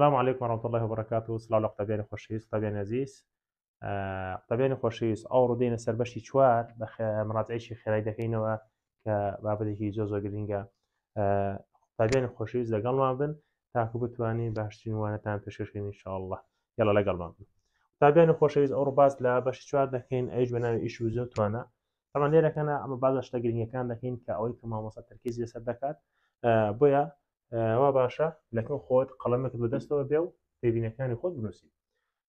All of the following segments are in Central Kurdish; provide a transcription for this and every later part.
السلام علیکم ورحمة الله وبرکاته سڵاو لە قوتابیانی خۆشەویست قوتابیانی ئەزیز قوتابیانی خۆشەویست ئەوڕۆ دێنە سەر بەشی چوار بە مراجعەیەکی خێرای دەکەینەوە کە بابەتێکی زۆر زۆر گرنگە قوتابیانی خۆشەویست لەگەڵمان بن تاکو بتوانین باشترین وانەتان پێشکەشکەین ان شاء الله یاڵا لەگەڵمان بن قوتابیانی خۆشەویست ئەوڕۆ باس لە بەشی چوار دەکەین ئەویش بە ناوی ئیش و زۆر توانا تەمان لێرەکەنا ئەمە باز لە شتە گرنگەکان دەکەین کە ئەوەی کە مامۆستا تەرکیزی لەسەر دەکات بۆیە وا باشە لەکن خۆت قەڵەمێکت بەدەستەوە بێ و تێبینەکانی خۆت بنووسی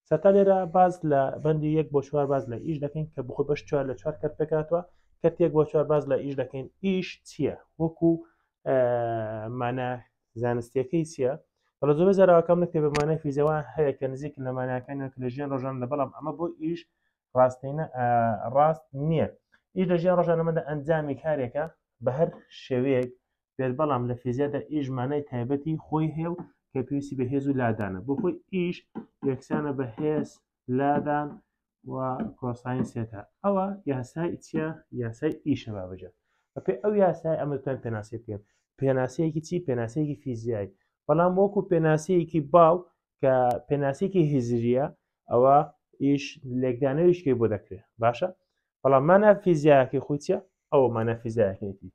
سەتا لێرە باز لە بەندی یەک بۆ چوار باز لە ئیش دەکەین کە بخۆ بەش چوار لە چوار کەرت پێکاتوە کەرت یەک بۆ چوار باز لە ئیش دەکەین ئیش چییە وەکو مانا زانستیەکەی چییە بەڵە زۆر زاراوەکەم لە کتێبە مانای فیزیاوان هەیە کە نزیک لە ماناکانی کە لە ژیان ڕۆژان لە بەڵام ئەمە بۆ ئیش ڕاستینە ڕاست نییە ئیش لە ژیان ڕۆژانەمەدا ئەنجامی کارێکە بە هەر شێوەیەک بێت بەڵام لە فیزیادا ئیش مانای تایبەتی خۆی هەیە و کە پێویستی بە هێز و لادانە بۆ خۆی ئیش یەکسانە بە هێز لادان و cosine theta ئەوە یاسای چییە یاسای ئیشە بابەجە بەپێ ئەو یاسای ئەمە دەتوانین پێناسی بکەین پێناسەیەکی چی پێناسەیەکی فیزیایی بەڵام وەکو پێناسەیەکی باو کە پێناسێکی هزریە ئەوە ئیش لێکدانەویشکەی بۆ دەکرێت باشە بەڵام مانا فیزیاکەی خۆی چیە ئەوە مانا فیزیاکەیەتی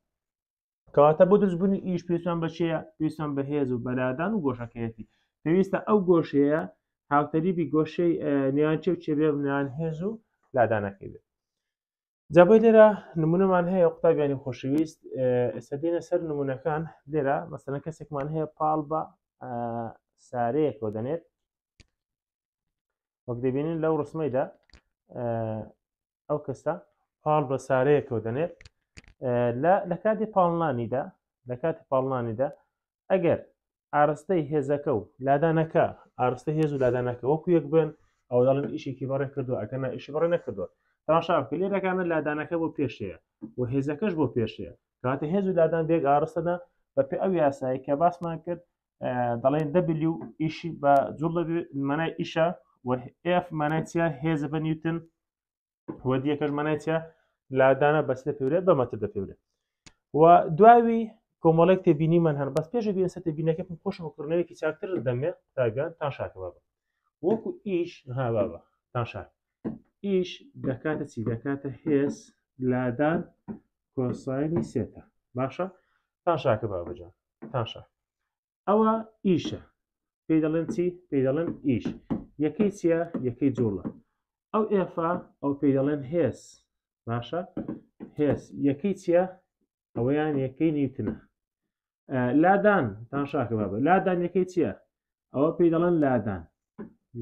کەواتە بۆ دروستبوونی ئیش پێویستمان بە چییە پێویستمان بە هێز و بەلادان و گۆشەکەیەتی پێویستە ئەو گۆشەیە هاوتەریبی گۆشەی نێوان چێ و چێ بێ نێوان هێز و لادانەکەی بێت جا بۆی لێرە نمونەمان هەیە قوتابیانی خۆشەویست ئێستا دێنە سەر نمونەکان لێرە مەسەلەن کەسێکمان هەیە پاڵ بە سارەیەکەوە دەنێت وەک دەبینن لەو ڕسمەیدا ئەو کەسە پاڵ بە سارەیەکەوە دەنێت لە کاتی پاڵنانیدا لە کاتی پاڵنانیدا ئەگەر ئارستەی هێزەکە و لادانەکە ئارستە هێز و لادانەکە وەکو یەک بن ئەو دەڵێن ئیشێکی بەڕێ کردو ئەگەر نا ئیشی بەڕێ نەکردووە تەماشا بکە لێرەکانە لادانەکە بۆ پێشەیە و هێزەکەش بۆ پێشەیە کاتە هێز و لادان بێک ئارستەدا بەپێ ئەو یاسایی کە باسمان کرد دەڵێن W ئیشی بە جوڵ مانای ئیشە و F مانای چیە هێزە بە نیوتن و دیەکەش مانای چیە لادانە بەس دەپێورێت بە مەتر دەپێورێت و دواوی کۆمەڵێک تێبینیمان هەن بەس پێش بینە سەر تێبینەکە پێم خۆشە کردنەوەیەکی چاکتر دەمێ تاگەن تا شاکە بابە وەکو ئیش ها بابە تا شاک ئیش دەکاتە چی دەکاتە هێز لادان cosine ی theta باشە تا شاکە بابەجان تاشا ئەوە ئیشە پێی دەڵێن چی پێی دەڵێن ئیش یەکەی چییە یەکەی جوڵە ئەو F ە ئەو پێی دەڵێن هێز باشە هێز یەکەی چییە ئەوەیان یەکەی نیوتنە لادان تاشاکە بابە لادان یەکەی چییە ئەوە پێی دەڵێن لادان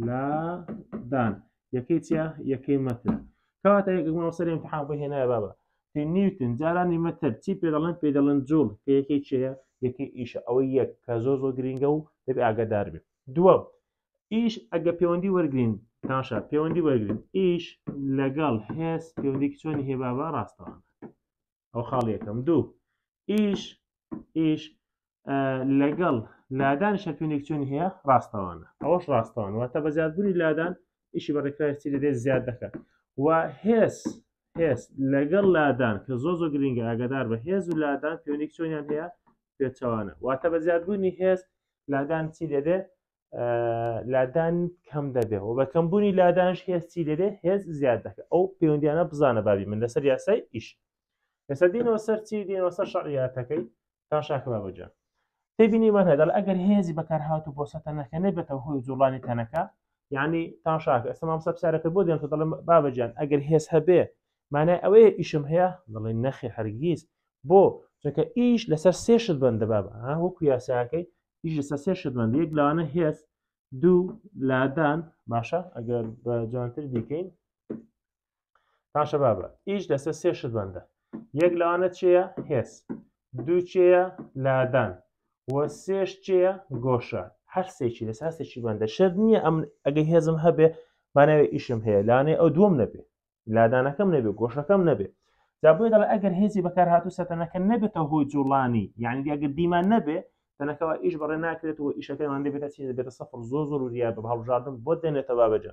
لادان یەکەی چیە یەکەی مەتر کەواتە یەک مامۆستا امتحان بۆ هێنایە بابە پێ نیوتن جارانی مەتر چی پێ دەڵێن پێ دەڵێن جوڵ کە یەکەی چیە یەکەی ئیشە ئەوەی یەک کە زۆر زۆر گرنگە و دەبێ ئاگادار بێت دووەم ئیش ئەگە پەیوەندی وەرگین تاشا پەیوەندی وەرگین ئیش لەگەڵ هێز پەیوەندێکی چۆنی هەیە بابا ڕاستەوانە ئەو خاڵ یەکەم دوو ئیش ئیش لەگەڵ لادان شەپینێک چۆنی هەیە ڕاستەوانە ئەوەش ڕاستەوان واتە بە زیادبوونی لادان ئیشی بە ڕێکخراوی لێ زیاد دەکات و هێز هێز لەگەڵ لادان کە زۆ زۆر گرنگە ئاگادار بە هێز و لادان پەیوەندێک چۆنیان هەیە پێچەوانە واتە بە زیادبوونی هێز لادان چی لێدێ لادان کەم دەبێ و بە کەمبوونی لادانش هێز چی لێدێ هێز زیاد دەکە ئەو پەیوەندیانە بزانە بابی من لەسەر یاسای ئیش ئێستا دینەوە سەر چی دینەوە سەر شەعیاتەکەی تا شاکە بابەجان تێبینیمان هەیە دەڵێ ئەگەر هێزی بەکارهاتوو بۆ سەر تەنەکە نەبێتە هۆی جوڵانی تەنەکە یعنی تا شاکە ئێستا مامۆستا پرسیارەکە بۆ دێن دەڵێم بابەجان ئەگەر هێز هەبێ مانای ئەوەیە ئیشم هەیە دەڵێ نەخێ هەرگیز بۆ چونکە ئیش لەسەر سێ شت بەندە بابە ها وەکو یاساکەی ئیش لەسەر سێ شت بەندە یەک لەوانە هێز دوو لادان باشە ئەگەر بە جوانتر بیکەین باشە بابە ئیش لەسەر سێ شت بەندە یەک لەوانە چییە هێز دوو چییە لادان و سێش چییە گۆشە هەر سێکی لەسەر هەستێکی بەندە شەرت نییە ئەم ئەگە هێزم هەبێ ماناوێ ئیشم هەیە لانێ ئەو دووەم نەبێ لادانەکەم نەبێ گۆشەکەم نەبێ جا بۆیە دەڵێ ئەگەر هێزی بەکارهاتوو سەتەنەکە نەبێتە هۆی جوڵانی یعنی ئەگەر دیمان نەبێ تەنەکەەوە ئیش بەڕێ ناکرێت و ئیشەکەمان دەبێتە چی دەبێتە سەفر زۆر زۆر وریا بە هەڵبژاردن بۆ دێنێتە بابەجە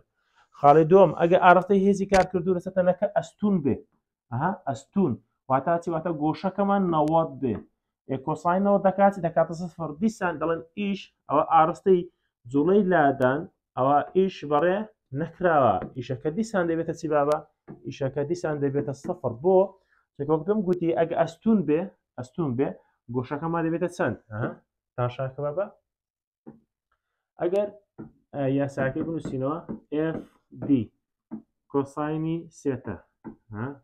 خاڵی دوم ئەگەر ئاراستەی هێزی کارکردو لەسەر تەنەکە ئەستون بێ ئەها ئەستون واتا چی واتە گۆشەکەمان 90 بێ cosine 90 دەکات دەکاتە سفر دیسان دەڵێن ئیش ئەوە ئاراستەی جوڵەی لادان ئەوە ئیش بەڕێ نەکراوە ئیشەکە دیسان دەبێتە چی بابە ئیشەکە دیسان دەبێتە سەفر بۆ چونکە پێم گوتی ئەگە ئەستون بێ ئەستون بێ گۆشەکەمان دەبێتە چەند تاشاکە بابە ئەگەر یاساکەی بنووسینەوە FD کۆساینی سێتە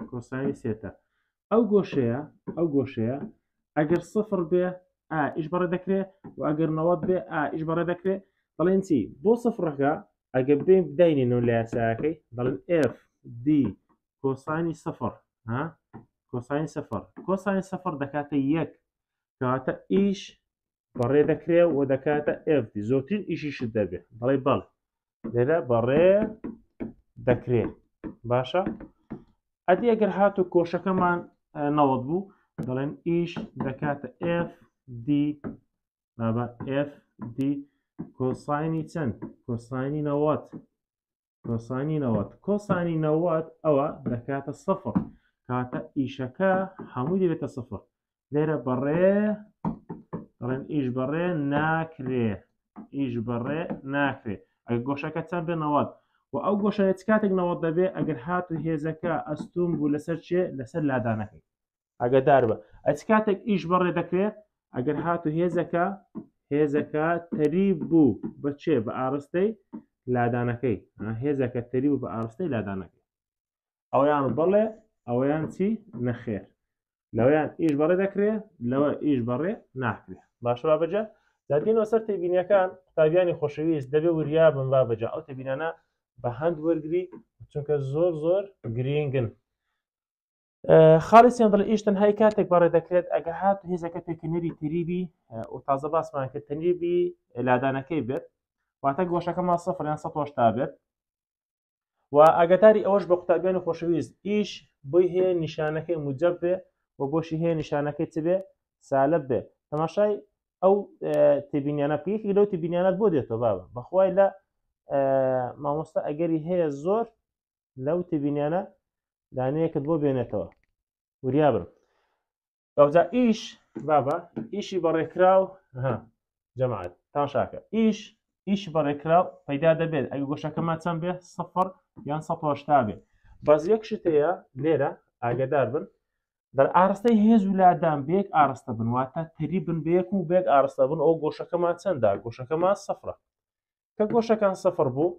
کۆساینی سێتە ئەو گۆشەیە ئەو گۆشەیە ئەگەر سفر بێ ئا ئیش بەڕێ دەکرێ و ئەگەر نەوەت بێ ئا ئیش بەڕێ دەکرێ دەڵێن چی بۆ سفرەکە ئەگەر بێ داینێنەوە لە یاساکەی دەڵێن F D کۆسانی سفر ها کۆسانی سفر کۆسانی سفر دەکاتە یەک کەواتە ئیش بەڕێ دەکرێ و دەکاتە FD زۆرترین ئیشیشت دەبێ دەڵێ بەڵێ لێرە بەڕێ دەکرێ باشە ئەدی ئەگەر هات و کۆشەکەمان نەوەت بوو دەڵێن ئیش دەکاتە FD بابا FD کۆساینی چەند کۆساینی نەوەت کۆسانی نەوەت کۆسانی نەوەت ئەوە دەکاتە سفر کاتە ئیشەکە هەمووی دەبێتە سفر لێرە بەڕێ دەڵێن ئیش بەڕێ ناکرێ ئیش بەڕێ ناکرێ ئەگەر گۆشەکە چەند بێ نەوەت و ئەو گۆشە چ کاتێک نەوەت دەبێ ئەگەر هات و هێزەکە ئەستوم بوو لەسەر چێ لەسەر لادانەکەی ئاگادار بە ئەچ کاتێک ئیش بەڕێ دەکرێت ئەگەر هات و هێزەکە هێزەکە تەریب بوو بە چێ بە ئاڕستەی لادانەکەی هێزەکە تەری بوو بە ئاڕستەی لادانەکەی ئەویان بڵێ ئەوەیان چی نەخێر لەوەیان ئیش بەڕێ دەکرێ لەوە ئیش بەڕێ ناکرێ باشە بابەجە دادینەوە سەر تێبینیەکان قوتابیانی خۆشەویست دەبێ وریا بن بابەجە ئەو تێبینانە بە هەند وەرگری چونکە زۆر زۆر گرینگن خاڵی سێم دەڵێ ئیش تەنهای کاتێک بەڕێ دەکرێت ئەگەر هات هێزەکە پێکەنەری تەریبی و تازە باسمان کرد تەریبی لادانەکەی بێت واتە گۆشەکەمان سەفر یان 180 بێت و ئاگاداری ئەوەش بە قوتابیان و خۆشەویست ئیش بۆی هەیە نیشانەکەی موجب بێ و بۆشی هەیە نیشانەکەی چ بێ سالب بێ تەماشای ئەو تێبینیانە بکە یەکێک لەو تێبینیانات بۆ دێتەوە بابە بەخوای لە مامۆستا ئەگەری هەیە زۆر لەو تێبینیانە دانەیەکت بۆ بێنێتەوە وریا بن ئەوجا ئیش بابە ئیشی بەڕێکراو ها جەماعەت تاشاکە ئیش ئیش بەڕێکراو پەیدا دەبێت ئەگە گۆشەکەمان چەند بێ سفر یان 180 بێ بەس یەک شت هەیە لێرە ئاگادار بن دەر ئاراستەی هێز و لادان بێک ئاراستە بن واتە تەری بن بێک و بێک ئاراستە بن ئەو گۆشەکەمان چەندە گۆشەکەمان سفرە کە گۆشەکان سفر بوو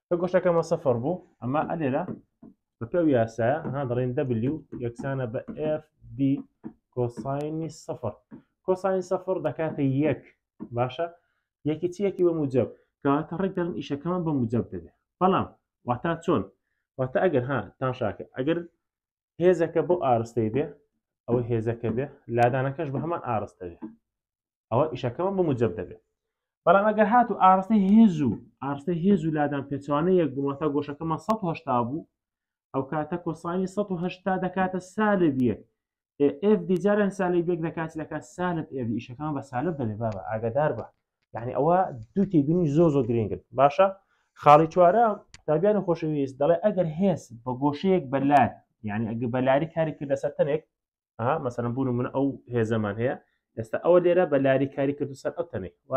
کە گۆشەکەمە سەفەر بوو ئەمە ئەلێرە بە پێ و یاسایە ها دەڵێن W یەکسانە بە FD کۆساینی سەفەر کۆساین سەفەر دەکاتە یەک باشە یەکی چی یەکی بە موجب کەواتە ڕێک دەڵێن ئیشەکەمان بە موجب دەبێت بەڵام واتا چۆن واتە ئەگەر ها تاشاکە ئەگەر هێزەکە بۆ ئارستەی بێ ئەوە هێزەکە بێ لادانەکەش بە هەمان ئارستە بێ ئەوە ئیشەکەمان بە موجب دەبێت بەڵام ئەگەر هات و ئاراستەی هێز و ئاراستەی هێز و لادان پێچوانە یەک بوون واتە گۆشەکەمان 180 بوو ئەو کاتە کۆسانی 180 دەکاتە سالب یەک F D جاران سالب یەک دەکات دەکات سالب F ئیشەکان بە سالب دەبێت بابە ئاگادار بە یعنی ئەوە دوو تێبینی زۆر زۆر گرنگن باشە خاڵی چوارە قوتابیان خۆشەویست دەڵێ ئەگەر هێز بە گۆشەیەک بەلار یعنی ئەگە بەلاری کاری کرد لەسەر تەنێک ئەها مەسەلەن بوون من ئەو هێزەمان هەیە ئێستا ئەوە لێرە بە لاری کاری کرد سەر ئەو تەنێک و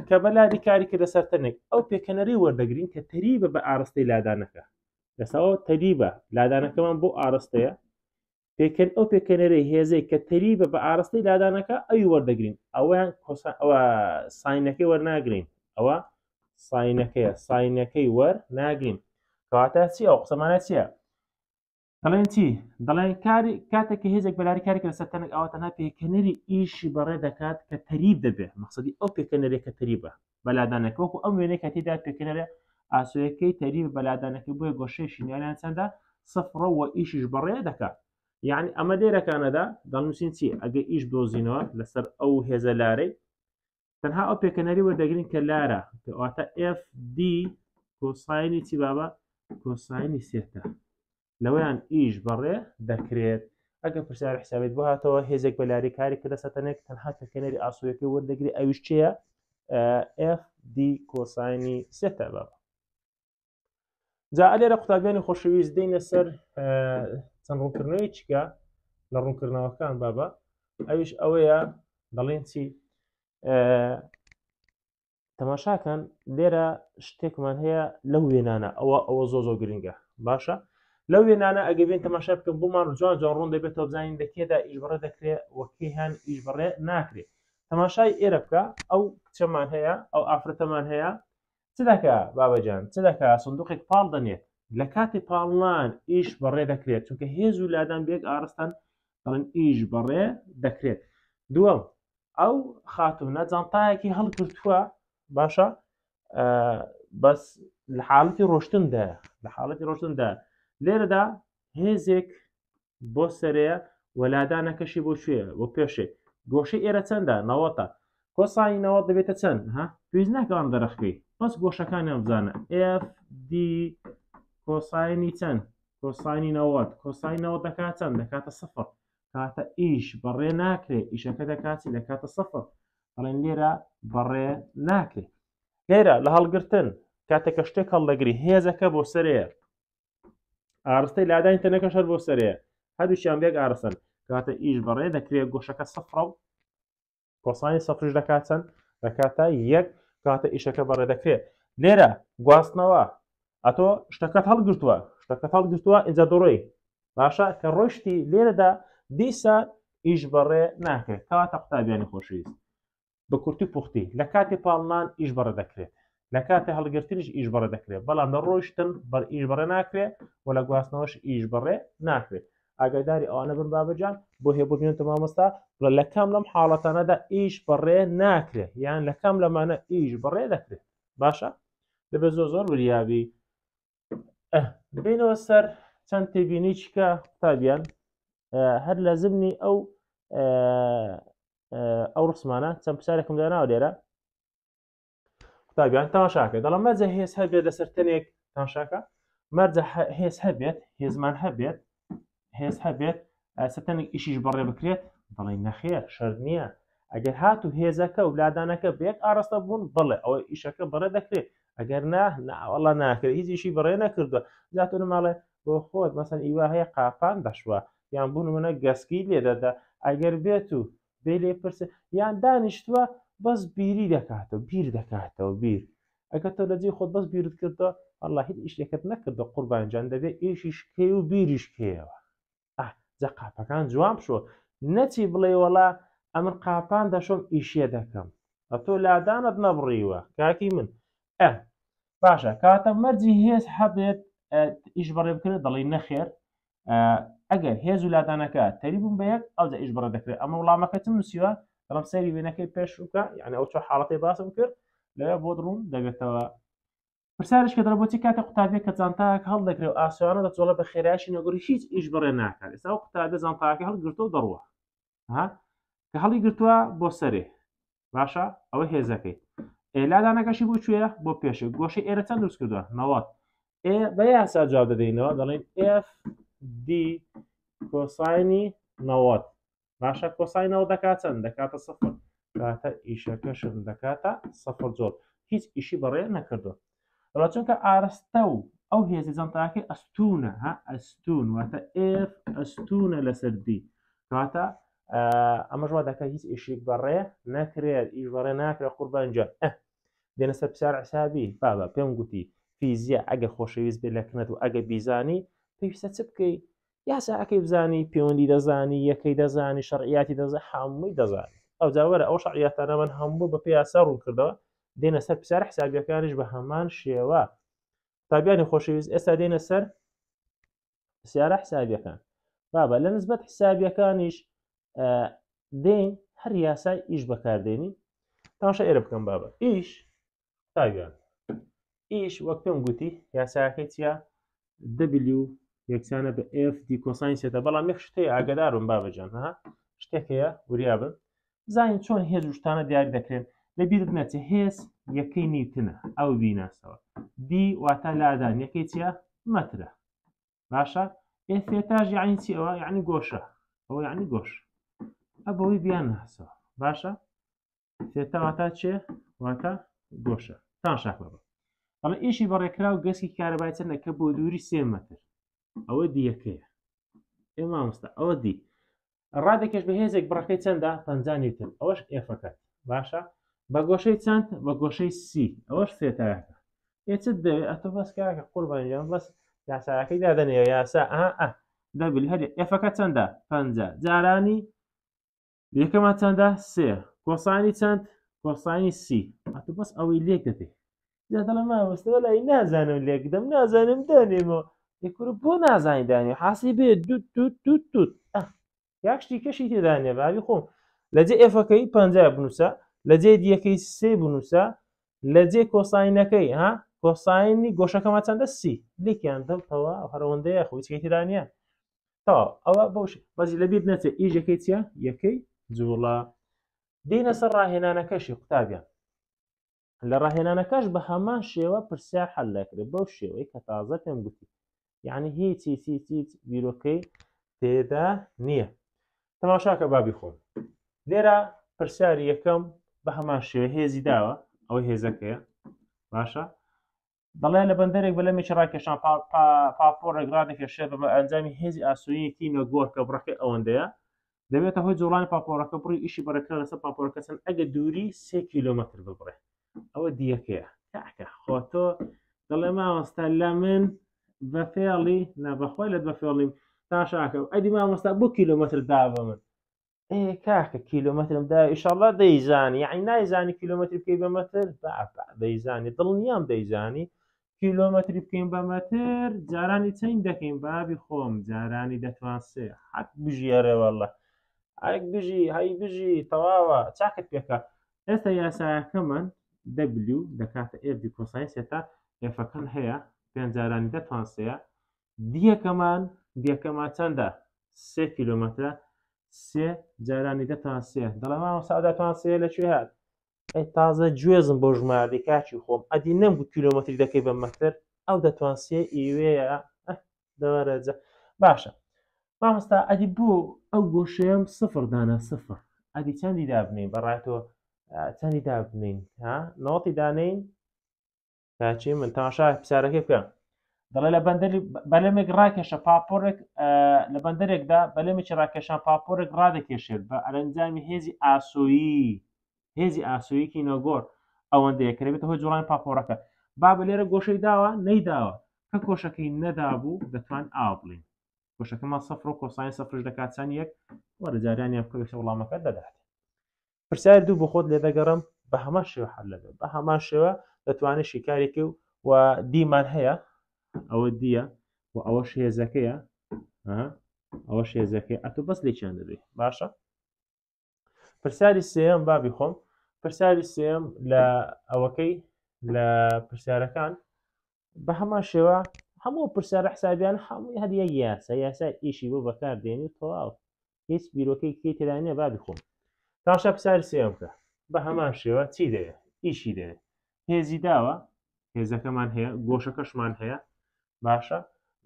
کە بە لاری کاری کرد سەر تەنێک ئەو پێکەنەری وەردەگرین کە تەریبە بە ئاراستەی لادانەکە لەسەوە تەریبە لادانەکەمان بۆ ئاراستەیە پێکەن ئەو پێکەنەرەی هێزەی کە تەریبە بە ئاراستەی لادانەکە ئەوی وەردەگرین ئەویان کۆسا ئەوە ساینەکەی وەرناگرین ئەوە ساینەکەیە ساینەکەی وەرناگرین کەواتە چی ئەو قسەمانە چییە دەڵێن چی؟ دەڵێن کاری کاتێک کە هێزێک بەلاری کارێک لەسەر تەنک ئەوە تەنها پێکەنەری ئیشی بەڕێ دەکات کە تەریب دەبێت مەقصدی ئەو پێکەنەرێک کە تەریبە بەلادانەکە وەکو ئەم وێنەی کە تێدا پێکەنەرە ئاسۆیەکەی تەریب بەلادانەکەی بۆیە گۆشەیەکی نێوانیان چەندە سفرە و ئیشیش بەڕێ دەکات یعنی ئەمە لێرەکانەدا دەنووسین چی ئەگە ئیش دۆزینەوە لەسەر ئەو هێزە لارەی تەنها ئەو پێکەنەری وەردەگرین کە لارە واتە FD کۆساینی چی بابە کۆساینی سێتە لەوەیان ئیش بەڕێ دەکرێت ئەگەر پرسیار حسابیت بۆ هاتەوە هێزێک بە لاری کاری کردە سەتەنێک تەنها پێکەنەری ئاسۆیەکەی وەردەگری ئەویش چییە FD کۆساینی سێتە بابە جا ئەلێرە قوتابیانی خۆشەویست دێنە سەر چەند ڕوونکردنەوەی چکە لە ڕوونکردنەوەکان بابە ئەویش ئەوەیە دەڵێن چی؟ تەماشاکەن لێرە شتێکمان هەیە لەو وێنانە ئەوە ئەوە زۆ زۆر گرنگە باشە لەو وێنانە ئەگە بێن تەماشا بکەم بۆمان جوان جوان ڕوون دەبێتەوە بزانین لە کێدا ئیش بەڕێ دەکرێ و کێ هەن ئیش بەڕێ ناکرێ تەماشای ئێرە بکە ئەو کچەمان هەیە ئەو ئافرەتەمان هەیە چ دەکا بابەجان چ دەکا سندوقێک پاڵ دەنێت لە کاتی پاڵنان ئیش بەڕێ دەکرێت چونکە هێز و لادان بێک ئارستان دەڵێن ئیش بەڕێ دەکرێت دووەم ئەو خاتونە جانتایەکی هەڵگرتووە باشە بەس لە حاڵەتی ڕۆشتندا لە حاڵەتی ڕۆشتندا لێرەدا هێزێک بۆ سەرەیە وەلادانەکەشی بۆ کوێ بۆ پێشێ گۆشەی ئێرە چەندە نەوەتە کۆسانی نەوە دەبێتە چەند ها پێویست ناکەوان دەرخکەی بەس گۆشەکانیان بزانە FD کۆساینی چەند کۆساینی نەوەت کۆسای نەوە دەکات چەند دەکاتە سفر کاتە ئیش بەڕێ ناکرێ ئیشەکە دەکات چی دەکاتە سفر دەڵێن لێرە بەڕێ ناکرێ لێرە لە هەڵگرتن کاتێک کە شتێک هەڵدەگری هێزەکە بۆ سەرەیە ئارستەی لادانی تەنەکە شەر بۆ سەرەیە هەردووکیان بێک ئارسن کاتە ئیش بەڕێ دەکرێت گۆشەکە سفرە و کۆسانی سەفرش دەکات چەند دەکاتە یەک کاتە ئیشەکە بەڕێ دەکرێت لێرە گواستنەوە ئەتۆ شتەکەت هەڵگرتووە شتەکەت هەڵگرتووە ئینجا دەڕۆی باشە کە ڕۆشتی لێرەدا دیسان ئیش بەڕێ ناکرێت کەواتە قوتابیانی خۆشەویست بە کورتی پوختی لە کاتی پاڵنان ئیش بەڕێ دەکرێت لە کاتی هەڵگرتنیش ئیش بەڕێ دەکرێت بەڵام لە ڕۆیشتن بەر ئیش بەڕێ ناکرێت و لە گواستنەوەش ئیش بەڕێ ناکرێت ئاگاداری ئەوانە بن بابەجان بۆ هەیە بۆ بێنتە مامۆستا بڵێ لە کام لەم حاڵەتانەدا ئیش بەڕێ ناکرێت یان لە کام لەمانە ئیش بەڕێ دەکرێت باشە دەبێت زۆر زۆر وریابی بینەوە سەر چەند تێبینی چکە قوتابیان هەر لە زمنی ئەو ئەو ڕسمانە چەند پرسیارێکم داناوە لێرە قوتابیان تەماشاکە دەڵم مەرجە هێز هەبێت لەسەر تەنێک تەماشاکە مەرجە هێز هەبێت هێزمان هەبێت هێز هەبێت سەتەنێک ئیشیش بەڕێ بکرێت دەڵێ نەخێر شەرت نییە ئەگەر هات و هێزەکە و لادانەکە بێک ئاراستە بوون بڵێ ئەوە ئیشەکە بەڕێ دەکرێت ئەگەر نا ناوەڵا ناکرێت هیچ ئیشی بەڕێ نەکردووە جاتۆ ماڵێ بۆ خۆت مەسەن ئیوا هەیە قاپان دەشوە یان بوون منە گەسکی لێدەدا ئەگەر بێت و بێ لێ پرسە یان دانیشتووە بەس بیری دەکاتەوە بیر دەکاتەوە بیر ئەگەر تۆ لە جێی خۆت بەس بیرت کردەوە والله هیچ ئیشێکت نەکردە قوربان جان دەبێ ئیشیش کەی و بیریش کەیەوە ئاه جا قاپەکان جوان بشۆ نەچی بڵێ وەڵا ئەمن قاپان دەشۆم ئیشێ دەکەم ئەتۆ لادانت نەبڕیوە کاکی من ئە باشە کاتە مەرجی هێز هەبێت ئیش بەڕێ بکرێت دەڵی نەخێر ئەگەر هێز و لادانەکە تەری بوون بە یەک ئەوجا ئیش بەڕێ دەکرێت ئەمە وڵامەکەتم نووسیوە بەڵام سەیری وێنەکەی پێشووکە یعنی ئەو چۆ حاڵەتی باسم کرد لەوێ بۆ ڕوون دەبێتەوە پرسیارش کە دەڵێ بۆچی کاتێک قوتابیەک کە جانتاک هەڵدەگرێ و ئاسۆیانە دەجۆڵێ بە خێرایشی نەگۆڕی هیچ ئیش بەڕێ ناکات ئێستا ئەو قوتابیە جانتاکەی هەڵگرتووە و دەڕوا ها کە هەڵی گرتووە بۆ سەرێ باشە ئەوە هێزەکەی لادانەکەشی بۆ کوێ بۆ پێشێ گۆشەی ئێرە چەند دروست کردووە 90 ئێ بە یاسا جواب دەدەینەوە دەڵێن FD کۆساینی 90 باشە کۆسای 90 دەکات چەند دەکاتە سفر کاتە ئیشەکەشم دەکاتە سفر جۆر هیچ ئیشی بەڕێ نەکردووە بەڵام چونکە ئارستە و ئەو هێزی جانتاکەی ئەستونە ها ئەستون واتە F ئەستونە لەسەر D کاتە ئەمەش وا دەکات هیچ ئیشێک بەڕێ نەکرێت ئیش بەڕێ ناکرێت قوربان گیان دێنە سەر پرسیار حسابی بابا پێم گوتی فیزیا ئەگەر خۆشەویست بێت لە کنەت و ئەگەر بیزانی پێویستە چ بکەی یاساکەی بزانی پەیوەندی دەزانی یەکەی دەزانی شەرعیاتی دەزانی هەمووی دەزانی ئەو جاوەرە ئەو شەرعیاتانە من هەموو بە پێی یاسا ڕوون کردەوە دێنە سەر پرسیار حسابیەکانیش بە هەمان شێوە قوتابیانی خۆشەویست ئێستا دێنە سەر پرسیارە حسابیەکان بابە لە نسبەت حسابیەکانیش دێن هەر یاسای ئیش بەکاردێنی تاشە ئێرە بکەم بابە ئیش قوتابیان ئیش وەک پێم گوتی یاساکەی چییە W یەکسانە بە F D کۆساین سێتە بەڵام یەک شتەیە ئاگدارم بابەجان ها شتێک هەیە وریا بن زانین چۆن هێز و شتانە دیاری دەکرێن لە بیرت نەچێ هێز یەکەی نیوتنە ئەو بیناسەوە D واتە لادان یەکەی چییە مەترە باشە ئێ ثێتاش یعنی چی ئەوە یعنی گۆشە ئەوە یعنی گۆش ئە بەوەی بیان ناسەوە باشە ثێتا واتا چێ واتە گۆشە تان شاخ بە بەڵێ ئیشی بەڕێکراو گەسکی کارەبای چەندە کە بۆ دووری سێ مەتر ئەوە دیەکەیە ئێ مامۆستا ئەوە دی ڕادەکێش بە هێزێک بڕەکەی چەندە 50 نیوتن ئەوەش ئێفەکەت باشە بە گۆشەی چەند؟ بە گۆشەی سی. ئەوەش سێتایەکە. ئێ چت دەوێ؟ ئەتۆ بەس کاکە قوربان گیان بەس یاساکەی دادەنێ یاسا ئەها ئە دەبل هەر ئێفەکە چەندە؟ 50 جارانی یەکەمان چەندە؟ سێ کۆسانی چەند؟ کۆسانی سی. ئەتۆ بەس ئەوەی لێک دەدەی. جا دەڵێم مامۆستا وەلای نازانم لێک دەم نازانم دانێمەوە. ئێ کورە بۆ نازانی دانێ؟ حاسی بێ دوت دوت دوت دوت. ئە یاک شتی کەشی تێدا نییە بابی خۆم لە جێ ئێفەکەی 50 بنووسە لە جێ دیەکەی سێ بنووسە لە جێ کۆساینەکەی ها کۆساینی گۆشەکەمە چەندە سی لێکیان دەم تەوا هەرەوەندەیە خۆ هیچ تێدا نییە تەواو ئەوە بەوش بەس لەبیر نەچێت ئیشەکەی چییە یەکەی جوڵە دێنە سەر ڕاهێنانەکەشی قوتابیان لە ڕاهێنانەکەش بە هەمان شێوە پرسیار حەل دەکرێت بەو شێوەی کە تازە پێم گوتی یعنی هیچ هیچ هیچ هیچ بیرۆکەی تێدا نییە تەماشاکە بابی خۆم لێرە پرسیاری یەکەم بە هەمان شێوە هێزی داوە ئەوە هێزەکەیە باشە دەڵێ لە بەندەرێک بەلەمێکی ڕاکێشان پاپۆڕێک ڕادەکێشێت بە ئەنجامی هێزی ئاسۆیەکی نەگۆڕ کە بڕەکەی ئەوەندەیە دەبێتە هۆی جوڵانی پاپۆڕەکە بڕی ئیشی بەڕێکرا لەسەر پاپۆڕەکە چەند ئەگە دووری سێ کیلۆمەتر ببڕێ ئەوە دیەکەیە کاکە خۆ تۆ دەڵێ مامۆستا لە من بە فێڵی نا بەخوای لەت بە فێڵیم تاشاکە ئەدی مامۆستا بۆ کیلۆمەتر دا بە من ئێ کاکە کیلۆمەترم دا ئیشەڵڵا دەیزانی یعنی نایزانی کیلۆمەتری بکەی بە مەتر با دەیزانی دڵنیام دەیزانی کیلۆمەتری بکەین بە مەتر جارانی چەند دەکەین بابی خۆم جارانی دەتوان سێ حەق بژی ئەرێ واللە ئایک بژی هەی بژی تەواوە چاکت پێکە ئێستا یاسایەکەمان W دەکاتە F دی کۆساین سێتا F-ەکەم هەیە پێنج جارانی دەتوان سێە دیەکەمان دیەکەمان چەندە سێ کیلۆمەترە سێ جارانی دەتوان سێ دەڵێ مامۆستا دەتوان سێ لە کوێ هات ئەی تازە گوێزم بۆ ژماردی کاکی خۆم ئەدی نەمگوت کیلۆمەتری دەکەی بە مەتر ئەو دەتوان سێ ئیوەیە دەوەرەجە باشە مامۆستا ئەدی بۆ ئەو گۆشەیەم سفر دانا سفر ئەدی چەندی دابنین بەڕای تۆ چەندی دابنین ها نۆتی دانین کاچی من تەماشا پرسیارەکەی بکە دەڵێ لە بەندەری بەلەمێک ڕاکێشە پاپۆرێک لە بەندەرێکدا بەلەمێکی ڕاکێشان پاپۆرێک ڕادەکێشێت بە ئەرەنجامی هێزی ئاسۆیی هێزی ئاسۆیەکی نەگۆڕ ئەوەندەیە کە دەبێتە هۆی جوڵانی پاپۆڕەکە با بە لێرە گۆشەی داوە نەیداوە کە گۆشەکەی نەدابوو دەتوان ئاو بڵین گۆشەکەمان سەفر و کۆساین سەفرش دەکات چەند یەک وەرە جاریانیان بکەوێتە وەڵامەکە دەدات پرسیار دوو بۆ خۆت لێدەگەڕم بە هەمان شێوە حل دەبێت بە هەمان شێوە دەتوانێت شیکارێکی و و دیمان هەیە ئەوە دیە و ئەوە هێزەکەیە ئەوە هێزەکەی ئەتۆ بەس لێکیان دەبێت باشە پرسیاری سێم بابی خۆم پرسیاری سێم لە ئەوەکەی لە پرسیارەکان بە هەمان شێوە هەموو پرسیارە حسابیان هەمووی هەر یەک یاسا یاسا ئیشی بۆ بەکار دێنی و تەواو هیچ بیرۆکەی کەی تێدا نییە بابی خۆم تاشا پرسیاری سێم بکە بە هەمان شێوە چی دەوێت ئیشی دەوێت هێزی داوە هێزەکەمان هەیە گۆشەکەشمان هەیە باشە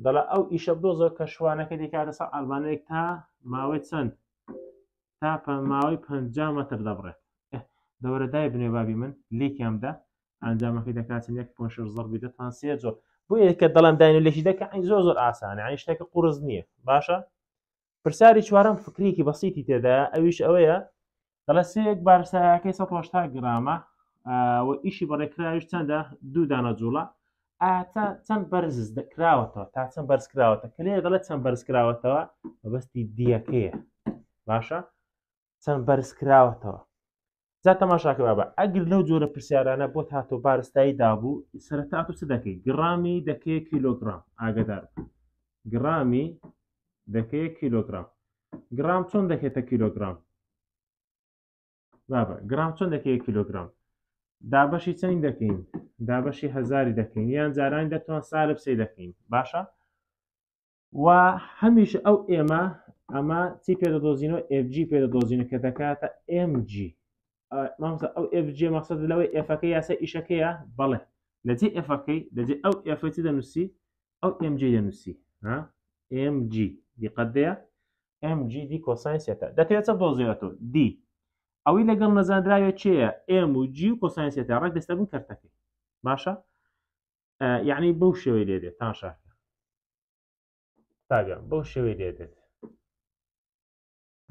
دەڵە ئەو ئیشە بدۆزەوە کە شوانەکە دەکاتە سەر ئەلبانەیەک تا ماوەی چەند تا ماوەی 50 مەتر دەبڕێت دەوەرە دای بنێ بابی من لێکیان بدە ئەنجامەکەی دەکاتن یەک پۆن شەش زەڕبی دەتوان سێ جۆر بۆ یەکە دەڵێم داین و لێکی دەکە ئەی زۆر زۆر ئاسانە یعنی شتێکە قورس نییە باشە پرسیاری چوارەم فکرێکی بەسیتی تێدایە ئەویش ئەوەیە دەڵێ سێیەک بارسایەکەی 180 گرامە و ئیشی بەڕێکراویش چەندە دوو دانە جوڵە ئاتا چەند بەرز کراوەتەوە تا چەند بەرز کراوەتە کە لێرە دەڵێت چەند بەرز کراوەتەوە مەبەستی دیەکەیە باشە چەند بەرز کراوەتەوە جا تەماشاکە بابە ئەگر لەو جۆرە پرسیارانە بۆت هاتۆ بارستایی دابوو سەرەتا تۆ چ دەکەی گڕامی دەکەی کیلۆگرام ئاگدار گڕامی دەکەی کیلۆگرام گڕام چۆن دەکێتە کیلۆگرام بابە گرام چۆن دەکەی کیلۆگرام دابەشی چەند دەکەین دابەشی هەزاری دەکەین یان جارانی دەتوان سالب سێ دەکەین باشە و هەمیشە ئەو ئێمە ئەمە چی پێ دەدۆزینەوە FG پێ دەدۆزینە کە دەکاتە MG مامۆستا ئەو FG مەقسەد لەوەی F-ەکە یاسا ئیشەکەیە بەڵێ لە جێ F-ەکەی لە جێ ئەو F چی دەنووسی ئەو MG دەنووسی ها MG دیقەت دەیە MG دی کۆساین سێتا دەکرێت چە بدۆزێتەوە دی ئەوەی لەگەڵ نەزانراوێ چێە M و G و کۆساین سێتا ڕێک دەستە بن کەرتەکەی باشە یعنی بەو شێوەی لێ دێت تاشاکە تاگە بەو شێوەی لێ دێت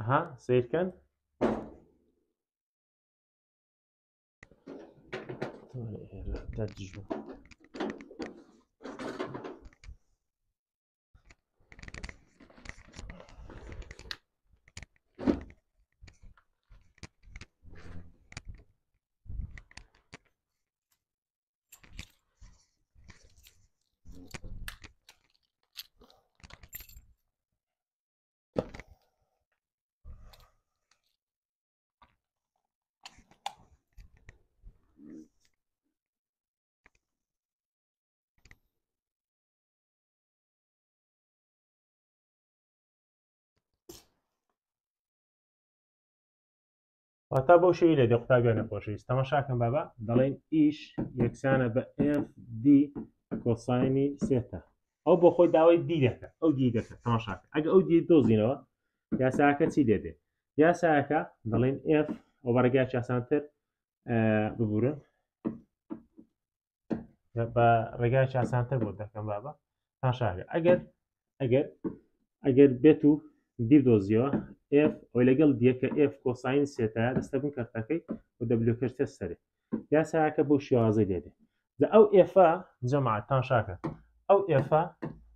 ها سیرکەن. دەدژبوو. واتا بەو شێوی لێ دێ قوتابیانە خۆشەویست تەماشاکەن بابا دەڵێن ئیش یەکسانە بە FD cosine ی theta ئەو بۆ خۆی داوای D دەکە ئەو D دەکە تەماشاکە ئەگە ئەو D دۆزینەوە یاساکە چی لێ دێ یاساکە دەڵێن F ئەو بەڕێگای ئاسانتر ببورن بە ڕێگایکی ئاسانتر بۆ دەکەم بابە تاشاگە ئەگەر ئەگەر ئەگەر بێت و D دۆزیەوە F ئەوی لەگەڵ دیەکە F cosine theta دەستە بن کەرتەکەی و دەبلوکەش تێ سەرێ یاساکە بۆ شێوازی لێ دێ لە ئەو F ە جەماعەت تاشاکە ئەو F ە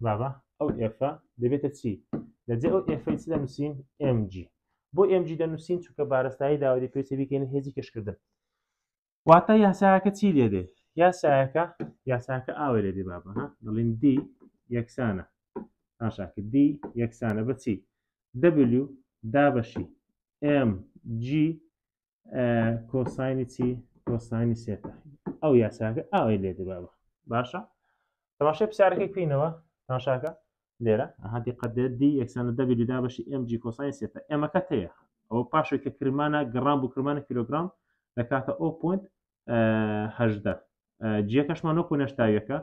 بابا ئەو F ە دەبێتە چی لە جێ ئەو F ەی چ دەنووسین MG بۆ MG دەنووسین چونکە بارستایی داوەدی پێویستە بیکەین هێزی کەشکردن واتە یاساکە چی لێ دێ یاسایەکە یاساکە ئاوە لێ دێ بابە ها دەڵێن D یەکسانە تاشاکە D یەکسانە بە چی W دابەشی M G cosine ی چی cosine ی theta ئەو یاساکە ئاوای لێ دێ بابە باشە تەماشای پرسیارەکەی بکەینەوە تەماشاکە لێرە ئەها دیقەت دێت D یەکسانە W دابەشی M G cosine theta M ەکە تەیە ئەوە پاشەوەی کە کرمانە گڕام بوو کرمانە کیلۆگرام دەکاتە ئەو point هەژدە جیەکەشمان وەکو نەشتاویەکە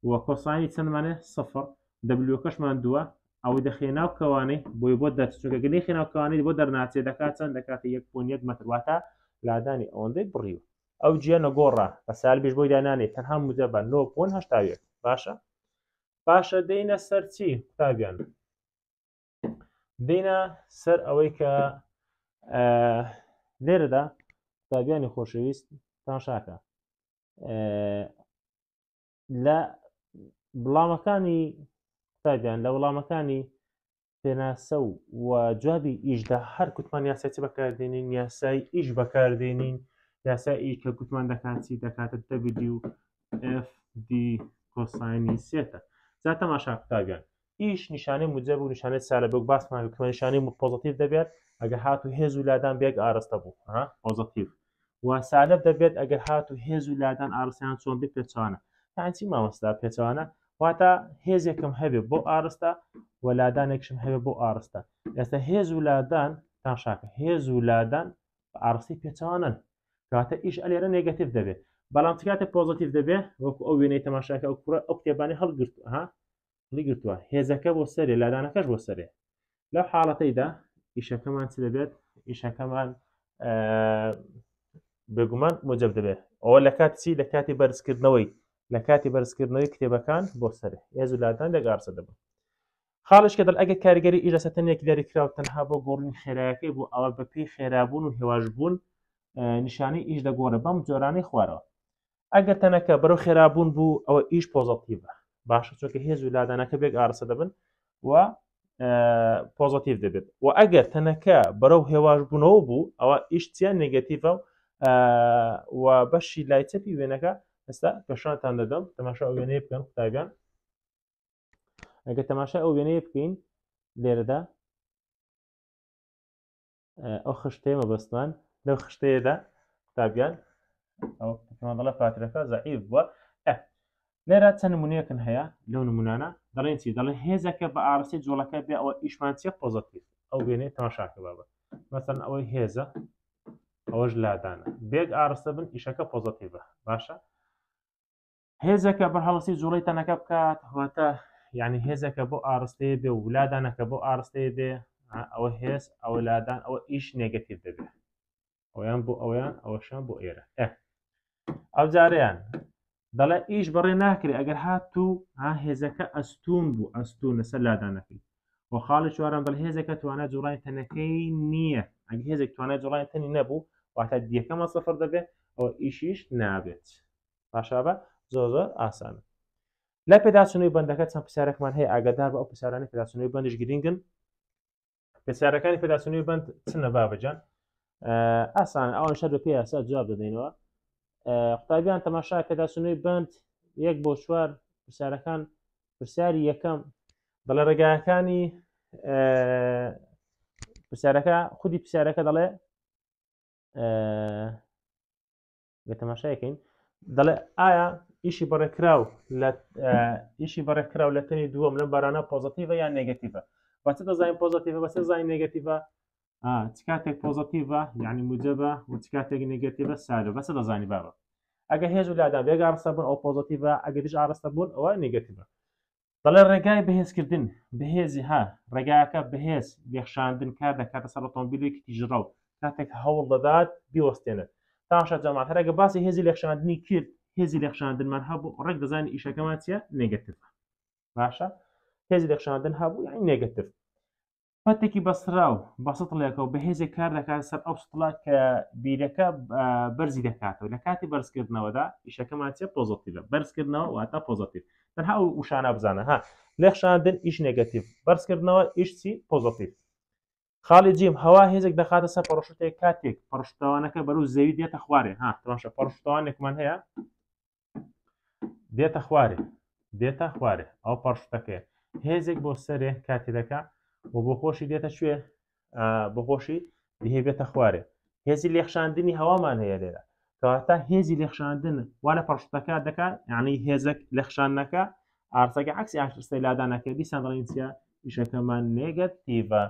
و cosine ی چەندمانێ سفر دەبلیۆکەشمان دووە ئەوەی دەخێ ناو کەوانەی بۆی بۆ دەرچ چونکە گەلی خێناو کەوانەی بۆ دەرناچێت دەکات چەند دەکاتە یەک point یەک مەتر واتە لادانی ئەوەندەی بڕیوە ئەو جیە نەگۆڕە بە سالبیش بۆی دانانێ تەنها موجەبە نۆ point 81 باشە باشە دێینە سەر چی قوتابیان دێینە سەر ئەوەی کە لێرەدا قوتابیانی خۆشەویست تاشاکە لە وڵامەکانی قوتابیان لە وڵامەکانی پێناسە و و جوابی ئیشدا هەر کوتمان یاسای چ بەکاردێنین یاسای ئیش بەکاردێنین یاسای ئی کە گوتمان دەکات چی دەکاتە W F D cosine ی theta جا تەماشا قوتابیان ئیش نیشانەی موجەب و نیشانەی سالب وەک باسمان کرد کە نیشانەی positive دەبێت ئەگەر هات و هێز و لادان بێک ئارستە بوو ها positive و سالب دەبێت ئەگەر هات و هێز و لادان ئارستیان چۆن بێ پێچوانە یان چی مامۆستا پێچوانە واتە هێزێکم هەبێ بۆ ئارستە و لادانێکشم هەبێ بۆ ئارستە ئێستا هێز و لادان تاشاکە هێز و لادان بە ئارستی پێچوانن کاتە ئیش ئەلێرە negative دەبێت بەڵام چ کاتێ positive دەبێت وەکو ئەو وێنەی تەماشاکە ئەو کوڕە ئەو کتێبانی هەڵگرت ها هەڵیگرتووە هێزەکە بۆ سەرێ لادانەکەش بۆ سەرێ لەو حاڵەتەیدا ئیشەکەمان چ دەبێت ئیشەکەمان بێگومان موجب دەبێت ئەوە لە کات چی لە کاتی بەرزکردنەوەی لە کاتی بەرزکردنەوەی کتێبەکان بۆ سەرێ هێز و لادان لەگارسە دەبن خاڵش کە دەڵ ئەگەر کاریگەری ئیش لەسەر تەنێکی دیاریکراو تەنها بۆ گۆڕینی خێرایەکەی بوو ئەوە بەپێی خێرابوون و هێواشبوون نیشانەی ئیش دەگۆڕێ بەم جۆرانەی خوارەوە ئەگەر تەنەکە بەرەو خێرابوون بوو ئەوە ئیش positive ە باشە چونکە هێز و لادانەکە بێک ئارسە دەبن و positive دەبێت و ئەگەر تەنەکە بەرەو هێواش بوونەوە بوو ئەوە ئیش چیان negative ە و بەشی لای چەپی وێنەکە ئێستا پێشانتان دەدەم تەماشا ئەو وێنەیە بکەن قوتابیان ئەگەر تەماشای ئەو وێنەیە بکەین لێرەدا ئەو خشتەیە مەبەستمان لەو خشتەیەدا قوتابیان ئەو پێمان دەڵێ فاترەکە زەعیف بووە لێرە چەند نمونەیەکن هەیە لەو نمونانە دەڵێن چی دەڵێن هێزەکە بە ئارسەی جوڵەکە بێ ئەوە ئیشمان چیە positive ئەو وێنەیە تەماشاکە بابە مەسەن ئەوەی هێزە ئەوەش لادانە بێک ئارستە بن ئیشەکە positive ە باشە هێزەکە بەرهەڵستی جوڵەی تەنەکە بکات واتە یعنی هێزەکە بۆ ئارستەیە بێ و لادانەکە بۆ ئارستەیە بێ ئەوە هێز ئەوە لادان ئەوە ئیش negative دەبێت ئەویان بۆ ئەویان ئەوەشان بۆ ئێرە ئەو جارەیان دەڵێ ئیش بەڕێ ناکرێ ئەگەر هاتوو ها هێزەکە ئەستون بوو ئەستون لەسەر لادانەکەی و خاڵی چوارەم دەڵێ هێزەکە توانای جوڵانی تەنەکەی نییە ئەگە هێزێک توانای جوڵانی تەنی نەبوو واتە D یەکەمە سەفر دەبێت ئەوە ئیشیش نابێت. باشابە زۆر زۆر ئاسانە. لە پێداچوونەوەی بەندەکە چەند پرسیارێکمان هەیە ئاگادار بە ئەو پرسیارانەی پێداچوونەوەی بەندیش گرینگن. پرسیارەکانی پێداچوونەوەی بەند چنە بابەجان؟ ئاسان ئەوان شەر بە پێ یاسا جواب دەدەینەوە. قوتابیان تەماشا پێداچوونەوەی بەند یەک بۆ چوار پرسیارەکان پرسیاری یەکەم دەڵێ ڕێگاکانی پرسیارەکە خودی پرسیارەکە دەڵێ گە تەماشایکەین دەڵێ ئایا ئیشی بەڕێکراو لە ئیشی بەڕێکراو لە تەنی دووەم لەم بارانە پۆزەتیڤە یان نێگەتیڤە بەچ دەزانین پۆزەتیڤە بەچ زانین نێگەتیڤە چ کاتێک پۆزەتیڤە یعنی موجەبە و چ کاتێک نێگەتیڤە سالبە بەچ دەزانی بابە ئەگە هێز و لادان بێک ئاڕاستە بوون ئەو پۆزەتیڤە ئەگە دژ ئاڕاستە بوون ئەوە نێگەتیڤە دەڵێ ڕێگای بەهێزکردن بەهێزی ها ڕێگاکە بەهێز لێخشاندن کار دەکاتە سەر ئۆتۆمبیلێکی تیژڕەو کاتێک هەوڵ دەدات بیوەستێنێت تاشە جەماعەت هەر ئەگە باسی هێزی لێخشاندنی کرد هێزی لێخشاندنمان هەبوو ڕێک دەزانین ئیشەکەمان چییە نێگەتیڤە باشە هێزی لێخشاندن هەبوو یعنی نێگەتیڤ پەتێکی بەستراو بە سەتڵێکەوە بە هێزێک کار دەکات سەر ئەو سەتڵە کە بیرەکە بەرزی دەکاتەوە لە کاتی بەرزکردنەوەدا ئیشەکەمان چیە پۆزەتیڤە بەرزکردنەوە واتە پۆزەتیڤ تەنها ئەو وشانە بزانە ها لێخشاندن ئیش نێگەتیڤ بەرزکردنەوە ئیش چی پۆزەتیڤ خاڵی جیم هەوا هێزێک دەخاتە سەر پەڕشوتێک کاتێک پەڕشوتەوانەکە بەرەو زەوی دێتە خوارێ ها تەماشا پەڕشوتەوانێکمان هەیە دێتە خوارێ دێتە خوارێ ئەو پەڕشتەکەیە هێزێک بۆ سەرێ کاتی دەکا و بۆ خۆشی دێتە شوێ بۆ خۆشی دهێ بێتە خوارێ هێزی لێخشاندنی هەوامان هەیە لێرە کەواتە هێزی لێخشاندن وا لە پەڕشتەکە دەکات یعنی هێزێک لێخشاندنەکە ئارسەکە عکسی ئاشتەی لادانەکە دیسان دەڵێن چیە ئیشەکەمان نێگەتیڤە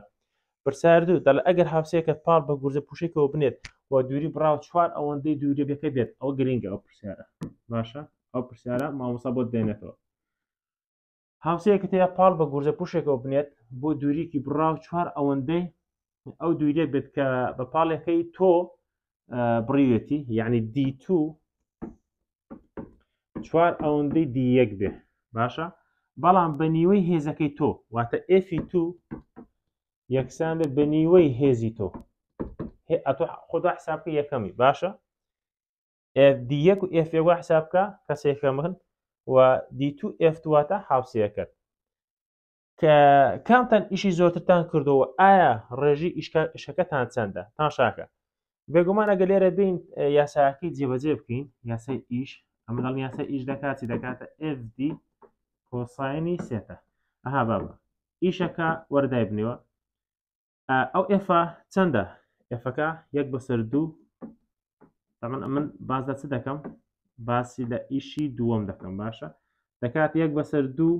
پرسیار دوو دەڵێ ئەگەر هاوسێکەت پاڵ بە گورزە پوشێکەوە بنێت و دووری بڕاو چوار ئەوەندەی دووریەکە بێت ئەو گرنگە ئەو پرسیارە باشە ئەو پرسیارە مامۆستا بۆت دێنێتەوە هاوسەیەکت هەیە پاڵ بە گورزە پوشێکەوە بنێت بۆ دووریکی بڕاو چوار ئەوەندەی ئەو دووریە بێت کە بە پاڵەکەی تۆ بڕیوێتی یعنی دی تو چوار ئەوەندەی دی یەک بێ باشە بەڵام بە نیوەی هێزەکەی تۆ واتە ئفی تو یەکسان بێت بە نیوەی هێزی تۆ ئەتۆ خۆدا حساب بکە یەکەمی باشە دی یەک و ئف یەک حساب بکە کەسێکەمن و دی تو ئف واتە هاوسەکەت کە کامتان ئیشی زۆرترتان کردەوە ئایا ڕێژی ئیشەکەتان چەندە تاشاکە بێگومان ئەگە لێرە بین یاساکەی جێبەجێ بکەین یاسای ئیش ئەمە دەڵێن یاسای ئیش دەکات چی دەکاتە FD کۆساینی سێتە ئەها بابە ئیشەکە وەردای بنیوە ئەو ئێفە چەندە ئێفەکە یەک بەسەر دوو تەمەن من باز لە چ دەکەم باسی لە ئیشی دووەم دەکەم باشە دەکات یەک بەسەر دوو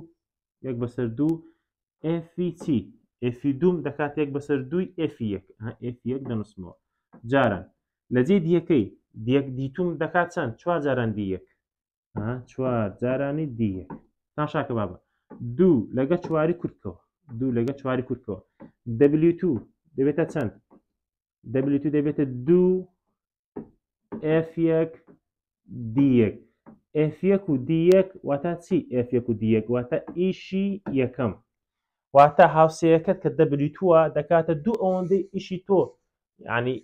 یەک بەسەر دوو ئێفی چی ئێفی دووم دەکات یەک بەسەر دووی ئێفی یەک ئێفی یەک دەنووسمەوە جاران لە جێ دیەکەی دیەک دیتوم دەکات چەند چوار جاران دی یەک چوار جارانی دی یەک تاشاکە بابە دوو لەگە چواری کورتکەوە دوو لەگە چواری کورتکەوە W2 دەبێتە چەند W2 دەبێتە دوو F1 D1 F1 و D1 واتە چی F1 و D1 واتە ئیشی یەکەم واتە هاوسەیەکەت کە W2 دەکاتە دوو ئەوەندەی ئیشی تۆ ینی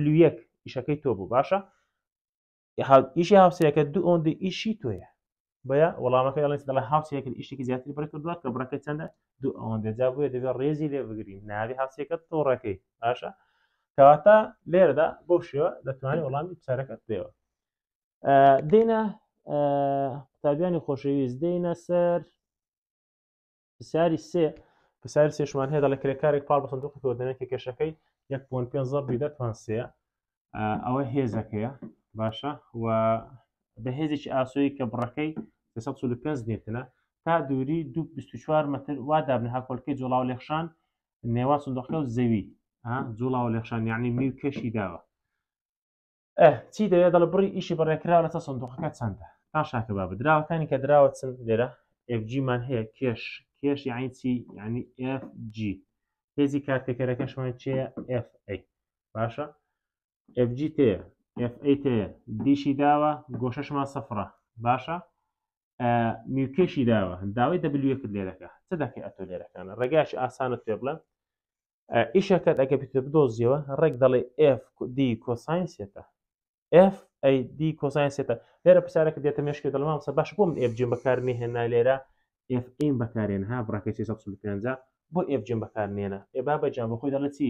W1 ئیشەکەی تۆ بوو باشە ئیشی هاوسەیەکە دوو ئەوەندەی ئیشی تۆیە بۆیە وەڵامەکە دەڵێن دەڵێ هاوسەیەکە ئیشێکی زیاتری بڕ کردووە کە بڕەکەی چەندە دوو ئەوەندە جا بۆیە دەبێت ڕێزی لێ بگرین ناوی هاوسەیەکە تۆڕەکەی باشە کەواتە لێرەدا بەو شێوە دەتوانێت وەڵامی پرسیارەکە بدەیەوە دێنە قوتابیانی خۆشەویست دێنە سەر پرسیاری سێ پرسیاری سێشمان هەیە دەڵێ کرێکارێک پاڵ بە سندوقێکەوە دەنێت کە کێشەکەی 1.5 زەربی دە توان سێ ئەوە هێزەکەیە باشە و بە هێزێکی ئاسۆیی کە بڕەکەی 345 نیوتنە تا دووری 24 متر وا دابنە هاکۆلکەی جوڵاو لێخشان نێوان سندوقەکە و زەوی جوڵاو لێخشان یعنی میو کێشی داوە ئه چی دەوێت دەڵێ بڕی ئیشی بەڕێکراو لەسەر سندوقەکە چەندە تاشاکە بابە دراوەکانی کە دراوە چن لێرە FG مان هەیە کێش کێش یعنی چی یعنی FG هێزی کارتێکەرەکەشمان چیە FA باشە FG تێ FA تێ دیشی داوە گۆشەشمان سەفرە باشە میوکێشی داوە داوای دەبلیەکرد لێرەکە چ دەکەی ئەتۆ لێرەکانە ڕێگاش ئاسانت پێ بڵێم ئیشەکەت ئەگە بتوێ بدۆزیەوە ڕێک دەڵێ F D کۆساین سێتە F A. ئەی D cosine theta. لێرە پرسیارەکە دێتە مێشکی دەڵێم مامۆستا باش بۆ من F G م بەکار نێهێنا لێرە F A م بەکارێن ها بڕەکەی 345 بۆ F G م بەکار نێنە ئێ بابە جان بۆ خۆی دەڵێ چی؟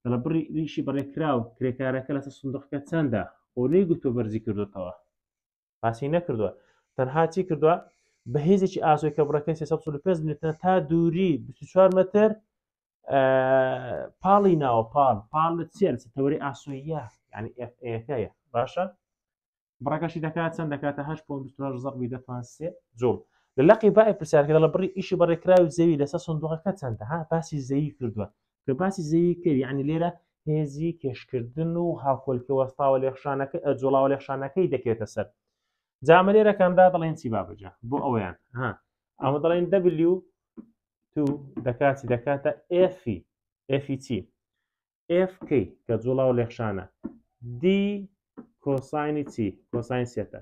دەڵێ بڕی ئیشی بەڕێکراو کرێکارەکە لەسەر سندوقەکە چەندە؟ خۆ نەیگوتووە بەرزی کردوتەوە باسی نەکردووە تەنها چی کردووە بە هێزێکی ئاسۆی کە بڕەکەی 345 نیوتنە تا دووری 24 متر پاڵی ناوە پاڵ پاڵ لە چیە لەسەر تەوەری ئاسۆییە یعنی F A ەکەیە باشە بڕەکەشی دەکات چەند دەکاتە 8.28 زەڕبی دەتوان سێ جوڵ لە لەقی بای پرسیارکە دەڵێ بڕی ئیشی بەڕێکراوی زەوی لەسەر سندوقەکە چەندە ها باسی زەوی کردووە کە باسی زەوی کرد یعنی لێرە هێزی کێشکردن و هاوکۆلکە وەستاوە لێخشانەکە جوڵاوە لێخشانەکەی دەکەوێتە سەر جامە لێرەکاندا دەڵێن چی بابەجا بۆ ئەویان ها ئەمە دەڵێن W تو دەکاتی دەکاتە F F چی FK کە جوڵاو لێخشانە D cosine ی چی cosine theta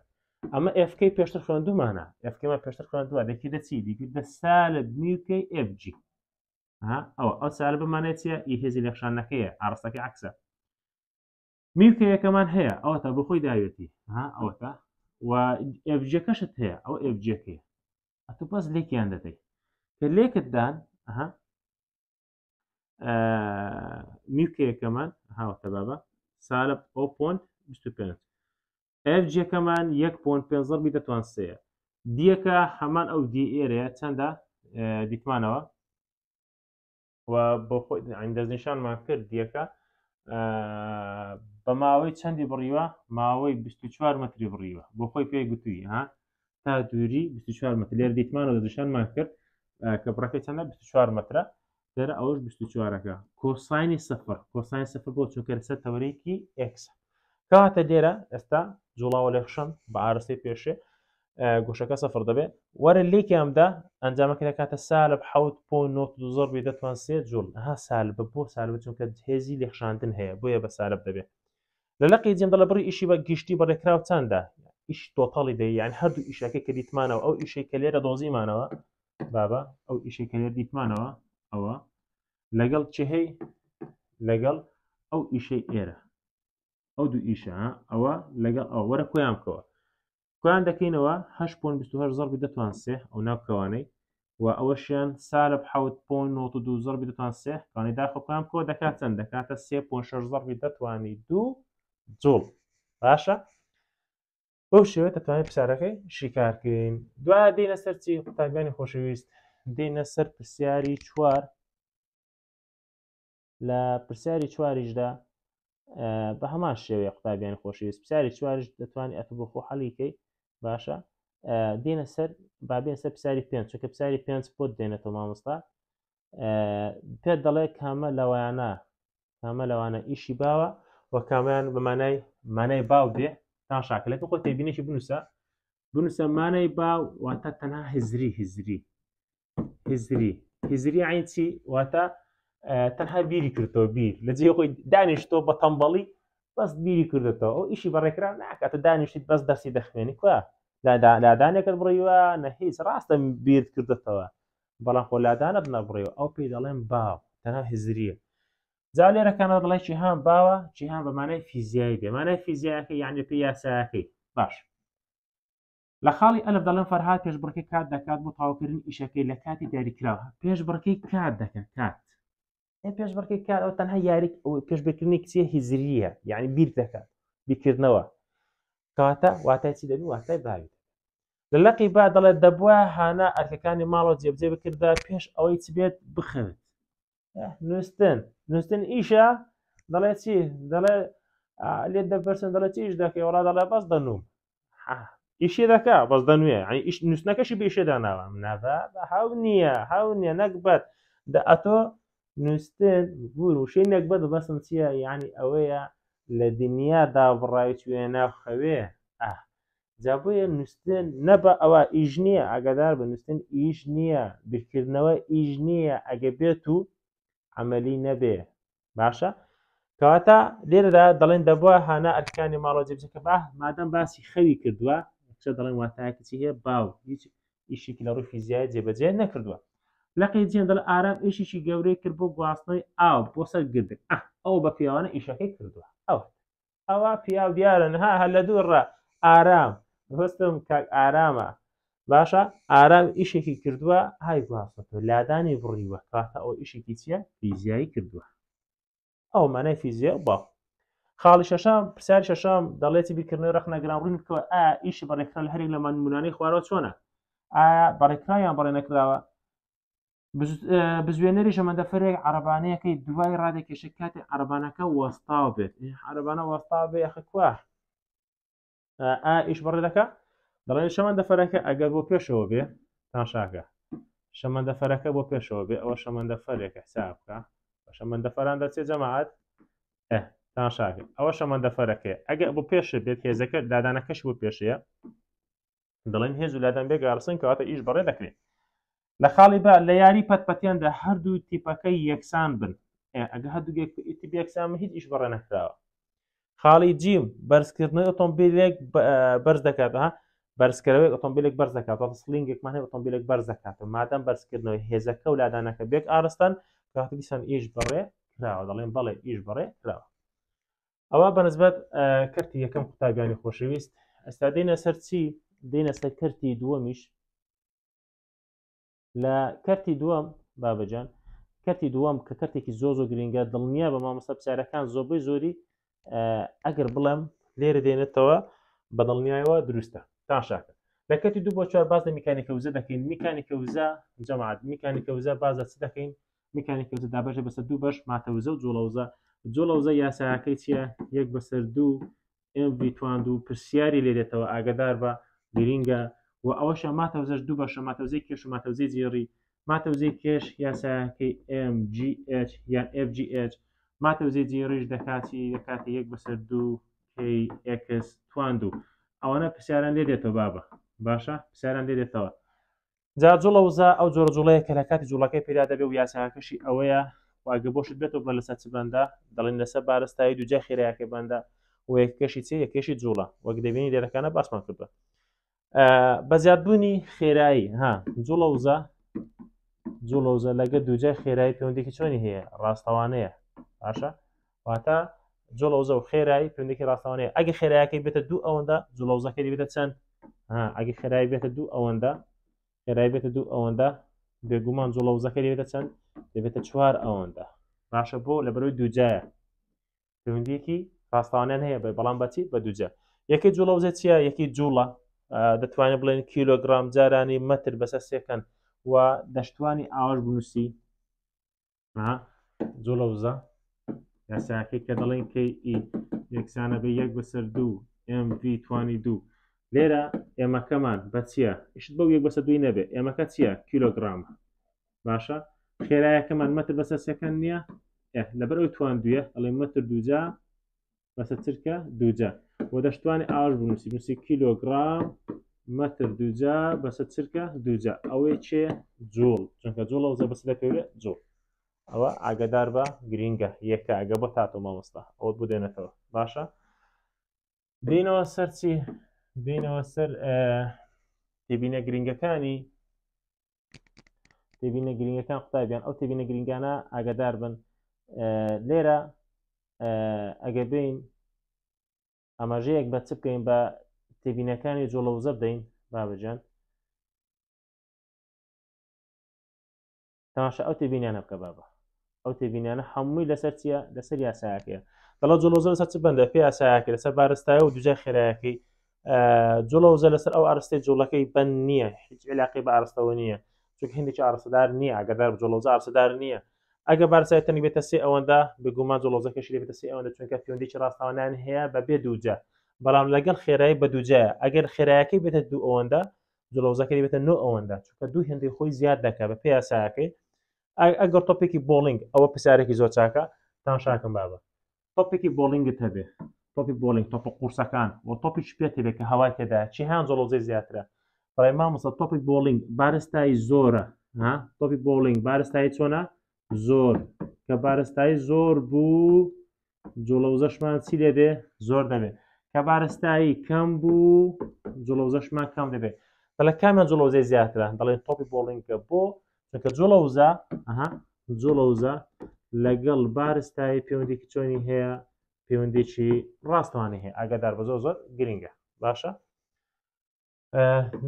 ئەمە FK پێشتر خوێندومانە FK ما پێشتر خوێندووە دەکردە چی دەکردە سالب mu K FG ئەوە ئەو سالب بمانێت چیە ئی هێزی لێخشانەکەیە ئاڕاستەکەی عکسە mu K یەکەمان هەیە ئەوەتا بۆ خۆی داوێتی ها ئەوەتا و FG ەکەشت هەیە ئەو FG ەکەیە ئەتو بەس لێکیان دەدەی کە لێکت دان ئەها mu K یەکەمان هاوتە بابە سالب ئەو point 25 FG ەکەمان یەک point پێ زەربی دەتوان سێیە D یەکە هەمان ئەو D ئێرەیە چەندە دیتمانەوە و بۆ خۆی دەستنیشانمان کرد D یەکە بە ماوەی چەندی بڕیوە ماوەی 24 متری بڕیوە بۆ خۆی پێی گوتووی ها تا دووری 24 متر لێر دیتمان و دەستنیشانمان کرد کە بڕەکەی چەندە 24 مترە لێرە ئەوەش 24ەکە cosine ی سفر cosine ی سفر بۆ چونکە لەسەر تەوەرێکی X کەواتە لێرە ئێستا جوڵاوە لێخشم بە ئارەستەی پێشێ گۆشەکە سەفر دەبێت وەرە لێکیاندا ئەنجامەکە دەکاتە سالب حوت پۆ نۆ زەربی دەتوان سێ جوڵ ها سالب بۆ سالب چونکە هێزی لێخشاندن هەیە بۆیە بە سالب دەبێت لە لەقی جێم دەڵێ بڕی ئیشی بە گشتی بەڕێکراو چەندە ئیش total ی دەی یان هەردوو ئیشەکە کە دیتمانەوە ئەو ئیشەی کە لێرە دۆزیمانەوە بابە ئەو ئیشەی کە لێر دیتمانەوە ئەوە لەگەڵ چ هەی لەگەڵ ئەو ئیشەی ئێرە ئەو دوو ئیشە ئەوە لەگەڵ ئەو وەرە کۆیان بکەوە کۆیان دەکەینەوە 8.28 زەربی دەتوان سێ ئەو ناو کەوانەی و ئەوەشیان سالب 7.92 زەربی دەتوان سێ کەوانەی داخۆ کۆیان بکەوە دەکات چەند دەکاتە 3.6 زەربی دەتوانی دوو جوڵ باشە بەو شێوە دەتوانین پرسیارەکەی شیکارکەین دوای دێنە سەر چی قوتابیانی خۆشەویست دێنە سەر پرسیاری چوار لە پرسیاری چواریشدا بە هەمان شێوەیە قوتابیانی خۆشەویست پرسیاری چواریش دەتوانانی ئەتو بۆ خۆ حەلیکەی باشە دێنە سەر بابێن سەر پرسیاری پێنج چونکە پرسیاری پێنج پۆت دێنێتەوە مامۆستا پێت دەڵێ کامە لەوانە کامە لەوانە ئیشی باوە و کامیان بە مانای مانای باو دێ تا شاکلەکە خۆ تێبینێکی بنووسە بنووسە مانای باو واتە تەنها هزری هزری هزری هزری عین چی واتە تەنها بیری کردەوە بیر لە جێ خۆی دانیشتۆ بە تەمبەڵی بەس بیری کردێتەوە ئەو ئیشی بەڕێکرا ناکات دانیشتیت بەس دەرسی دەخوێنی کوا لادانێکت بڕیوە نە هیچ ڕاستە بیرت کردێتەوە بەڵام خۆ لادانت نەبڕیوە ئەو پێی دەڵێن باو تەنها هزریە جا لێرەکانە دەڵێ جیهان باوە جیهان بە مانای فیزیایی دێ مانای فیزیاکە یعنی پێی یاسایەکەی باش لە خاڵی ئەلف دەڵێن فەرهاد پێشبڕکێ کات دەکات بۆ تەواوکردنی ئیشەکەی لە کاتی دیاریکراوە پێشبڕکێی کات دەکات کات پێشبڕکێ کات ئەو تەنها یاری پێشبڕکردنی کچیە هیزریە یعنی بیر دەکات بیرکردنەوە کەواتە واتای چی دەبی واتای باوی لە لەقی با دەڵێت دەبووە هانا ئەرکەکانی ماڵەوە جێبجێ بکردا پێش ئەوەی چ بێت بخەوێت نووسن نووسن ئیشە دەڵێ چی دەڵێ لێت دەپرسن دەڵێ چی ئیش دەکەی وڵا دەڵێ بەس دەنوم ئیشێ دەکا بەس دەنوێ یعنی ئیش نووسنەکەشی بێشێ داناوە نابە هاو نییە هاو نییە نەکبەت دە ئەتۆ نووسن بور وشەی نەکبەت بەسم چییە یعنی ئەوەیە لە دنیا دابڕاوی چوێ ناو خەوێ ئاه جا بۆیە نووسن نەبە ئەوە ئیش نییە ئاگادار بە نووسن ئیش نییە بیرکردنەوە ئیش نییە ئەگە بێت و عملی نەبێ باشە کەواتە لێرەدا دەڵێن دەبووە هانا ئەرکانی ماڵەوە جێبجەکە با مادەم باسی خەوی کردووە کچە دەڵێن واتایەکی چی هەیە باو هیچ ئیشێکی لە ڕووی فیزیایی جێبەجێ نەکردووە لەقی جێن دەڵێ ئارام ئیشێکی گەورەی کرد بۆ گواستنەوەی ئاو بۆ سەر گردک ئەو بە پێوانە ئیشەکەی کردووە ئەوە. ئەوە پیاو دیارن ها هەر لە دوور ڕە ئارام هەستم کاک ئارامە باشە ئارام ئیشێکی کردووە های گواستەوە لادانی بڕیوە کاتە ئەو ئیشێکی چییە فیزیایی کردووە ئەو مانای فیزیا و باو خاڵی شەشەم پرسیاری شەشەم دەڵێتی بیرکردنەوەی ڕەخنەگران ڕوون بکەوە ئایا ئیشی بەڕێکرا لە هەرێک لە مانمونانەی خوارەوە چۆنە ئایا بەڕێکرا یان بەڕێ نەکراوە بزوێنەری شەمەندەفەرێک عەرەبانەیەکەی دوای ڕادەکێشێت کاتێک عەرەبانەکە وەستاو بێت عەرەبانە وەستاو بێ یاخە کوا ئا ئیش بەڕێ دەکا دەڵێن شەمەندەفەرەکە ئەگەر بۆ پێشەوە بێ تاشاکە شەمەندەفەرەکە بۆ پێشەوە بێ ئەوە شەمەندەفەرێکە حساب بکە شەمەندەفەران دەچێت جەماعەت تاشاکە ئەوە شەمەندەفەرەکەی ئەگەر بۆ پێش بێت هێزەکە دادانەکەش بۆ پێشەیە دەڵێن هێز و لادان بێ گاڕسن کەواتە ئیش بەڕێ دەکرێت لە خاڵی بە لە یاری پەتپەتیاندا هەردوو تیپەکە یەکسان بن ئەگە هەردوو تیپ یەکسان هیچ ئیش بەڕێ نەکراوە خاڵی جیم بەرزکردنەوەی ئۆتۆمبیلێک بەرز دەکات ها بەرزکەرەوەی ئۆتۆمبیلێک بەرز دەکات واتە sling ێکمان هەیە ئۆتۆمبیلێک بەرز دەکاتەوە مادەم بەرزکردنەوەی هێزەکە و لادانەکە بێک ئارستان کەواتە دیسان ئیش بەڕێ کراوە دەڵێن بەڵێ ئیش بەڕێ کراوە ئەوە بەنسبەت کەرتی یەکەم قوتابیانی خۆشەویست ئەستا دێنە سەر چی دێنە سەر کەرتی دووەمیش لە کەرتی دووەم بابەجان کەرتی دووەم کە کەرتێکی زۆ زۆ گرنگە دڵنیا بە مامۆستا پرسیارەکان زۆربەی زۆری ئەگەر بڵێم لێرە دێنێتەوە بە دڵنیایەوە دروستە تاشاکە لە کەتی دوو بۆ چوار باز لە میکانیکە وزە دەکەین میکانیکە وزە جەماعەت میکانیکە وزە باز لە چ دەکەین میکانیکە وزە دابەشە بەسەر دوو بەش ماتە وزە و جوڵە وزە جوڵە وزە یاساکەی چییە یەک بەسەر دوو MV تواند و پرسیاری لێ دێتەوە ئاگدار بە گرینگە و ئەوەشە ماتە وزەش دوو بەشە ماتە وزەی کێش و ماتە وزەی جێڕی ماتە وزەی کێش یاساکەی MGH یان FGH ماتە وزەی جێڕیش دەکاتی دەکاتە یەک بەسەر دوو KX تواند و ئەوانە پرسیاران لێ دێتەوە بابە باشە پرسیاران لێ دێتەوە جا جوڵە وزە ئەو جۆرە جوڵەیە کە لە کاتی جوڵەکەی پێدا دەبێ و یاساکەشی ئەوەیە و ئەگە بۆشت بێتەوە بڵێ لەسەر چ بەندە دەڵێن لەسەر بارستایی دووجای خێرایەکەی بەندە و یەکەشی چێ یەکەشی جوڵە وەک دەبینی لێرەکانە باسمان کردووە بە زیادبوونی خێرایی ها جوڵە وزە جوڵە وزە لەگە دووجای خێرایی پەیوەندێکی چۆنی هەیە ڕاستەوانەیە باشە واتە جوڵە وزە و خێرایی پەیوەندێکی ڕاستەوانەیە ئەگە خێرایەکەی بێتە دوو ئەوەندە جوڵە وزەکەی بێتە چەند ئەگە خێرایی بێتە دوو ئەوەندە خێرایی بێتە دوو ئەوەندە بێگومان جوڵە وزەکەی بێتە چەند دەبێتە چوار ئەوەندە باشە بۆ لە بەرەوەی دووجایە پەیوەندیەکی ڕاستەوانیان هەیە بە بەڵام بەچی بە دووجا یەکەی جوڵە وزە چییە یەکی جوڵە دەتوانێت بڵێن کیلۆگرام جارانی مەتر بەسەر سێکەن و دەشتوانی ئاوش بنووسی جوڵە وزە یاساکەی کە دەڵێن KE یەکسانە بە یەک بەسەر دوو MV توانی دوو لێرە ئێمەکەمان بە چییە ئیشت بەو یەک بەسەر دووی نەبێ ئێمەکە چییە کیلۆگرام باشە خێرایەکەمان مەتر بەسەر سێکەن نییە لەبەر ئەوی توان دویە ئەڵێ مەتر دووجا بەسە چرکە دووجا و دەشتوانی ئاش بنووسی نووسی کیلۆگرام مەتر دووجا بەسە چرکە دووجا ئەوەی چێ جوڵ چونکە جوڵە وزە بەس دەپێورێ جوڵ ئەوە ئاگدار بە گرینگە یەکە ئەگە بۆ تاتۆ مامۆستا ئەوە بۆ دێنێتەوە باشە دێنەوە سەر چی دێنەوە سەر تێبینە گرنگەکانی تێبینە گرنگەکان قوتابیان ئەو تێبینە گرنگانە ئاگدار بن لێرە ئەگەر بین ئاماژەیەک بە چ بکەین بە تێبینەکانی جوڵە وزە بدەین بابەجان تەماشا ئەو تێبینیانە بکە بابە ئەو تێبینیانە هەمووی لەسەر چییە لەسەر یاسایەکەیە دەڵە جوڵەوزە لەسەر چ بەندە پێ یاسایەکە لەسەر بارستایە و دوجای خێرایەکەی جوڵەوزە لەسەر ئەو ئارستەی جوڵەکەی بەند نییە هیچ علاقی بە ئارستەوە نییە چونکە هەندێکی ئارستەدار نییە ئەگەردار جوڵەوزە ئارستەدار نییە ئەگە بارسای تەنی بێتە سێ ئەوەندە بێگومان جوڵەوزەکەشی دەبێتە سێ ئەوەندە چونکە پەیوەندیی ڕاستەوانیان هەیە بە بێ دووجا بەڵام لەگەڵ خێرایی بە دووجایە ئەگەر خێرایەکەی بێتە دوو ئەوەندە جڵەوزەکەی دەبێتە نۆ ئەوەندە چونکە دوو هێندەی خۆی زیاد دەکات بە پێی یاسایەکەی ئەگەر تۆپێکی بۆڵینگ ئەوە پرسیارێکی زۆر چاکە تامشاکەم بابە تۆپێکی بۆڵینگت هەبێ تۆپی بۆڵینگ تۆپە قورسەکان و تۆپی پێ تێبێ کە هەوای تێدا چی هەیان جڵەوزەی زیاترە بەڵێ مامۆستا تۆپی بۆڵینگ بارستایی زۆرە ها تۆپی بۆڵینگ بارستایی چۆنە زۆر کە بارستایی زۆر بوو جوڵە وزەشمان چی لێ دێ زۆر دەبێت کە بارستایی کەم بوو جوڵە وزەشمان کەم دەبێت دەڵێ کامیان جوڵە وزەی زیاترە دەڵێن تۆپی بۆڵینگە بۆ چونکە جوڵە وزە ئەها جوڵە وزە لەگەڵ بارستایی پەیوەندێکی چۆنی هەیە پەیوەندێکی ڕاستوانی هەیە ئاگادار بە زۆر زۆر گرنگە باشە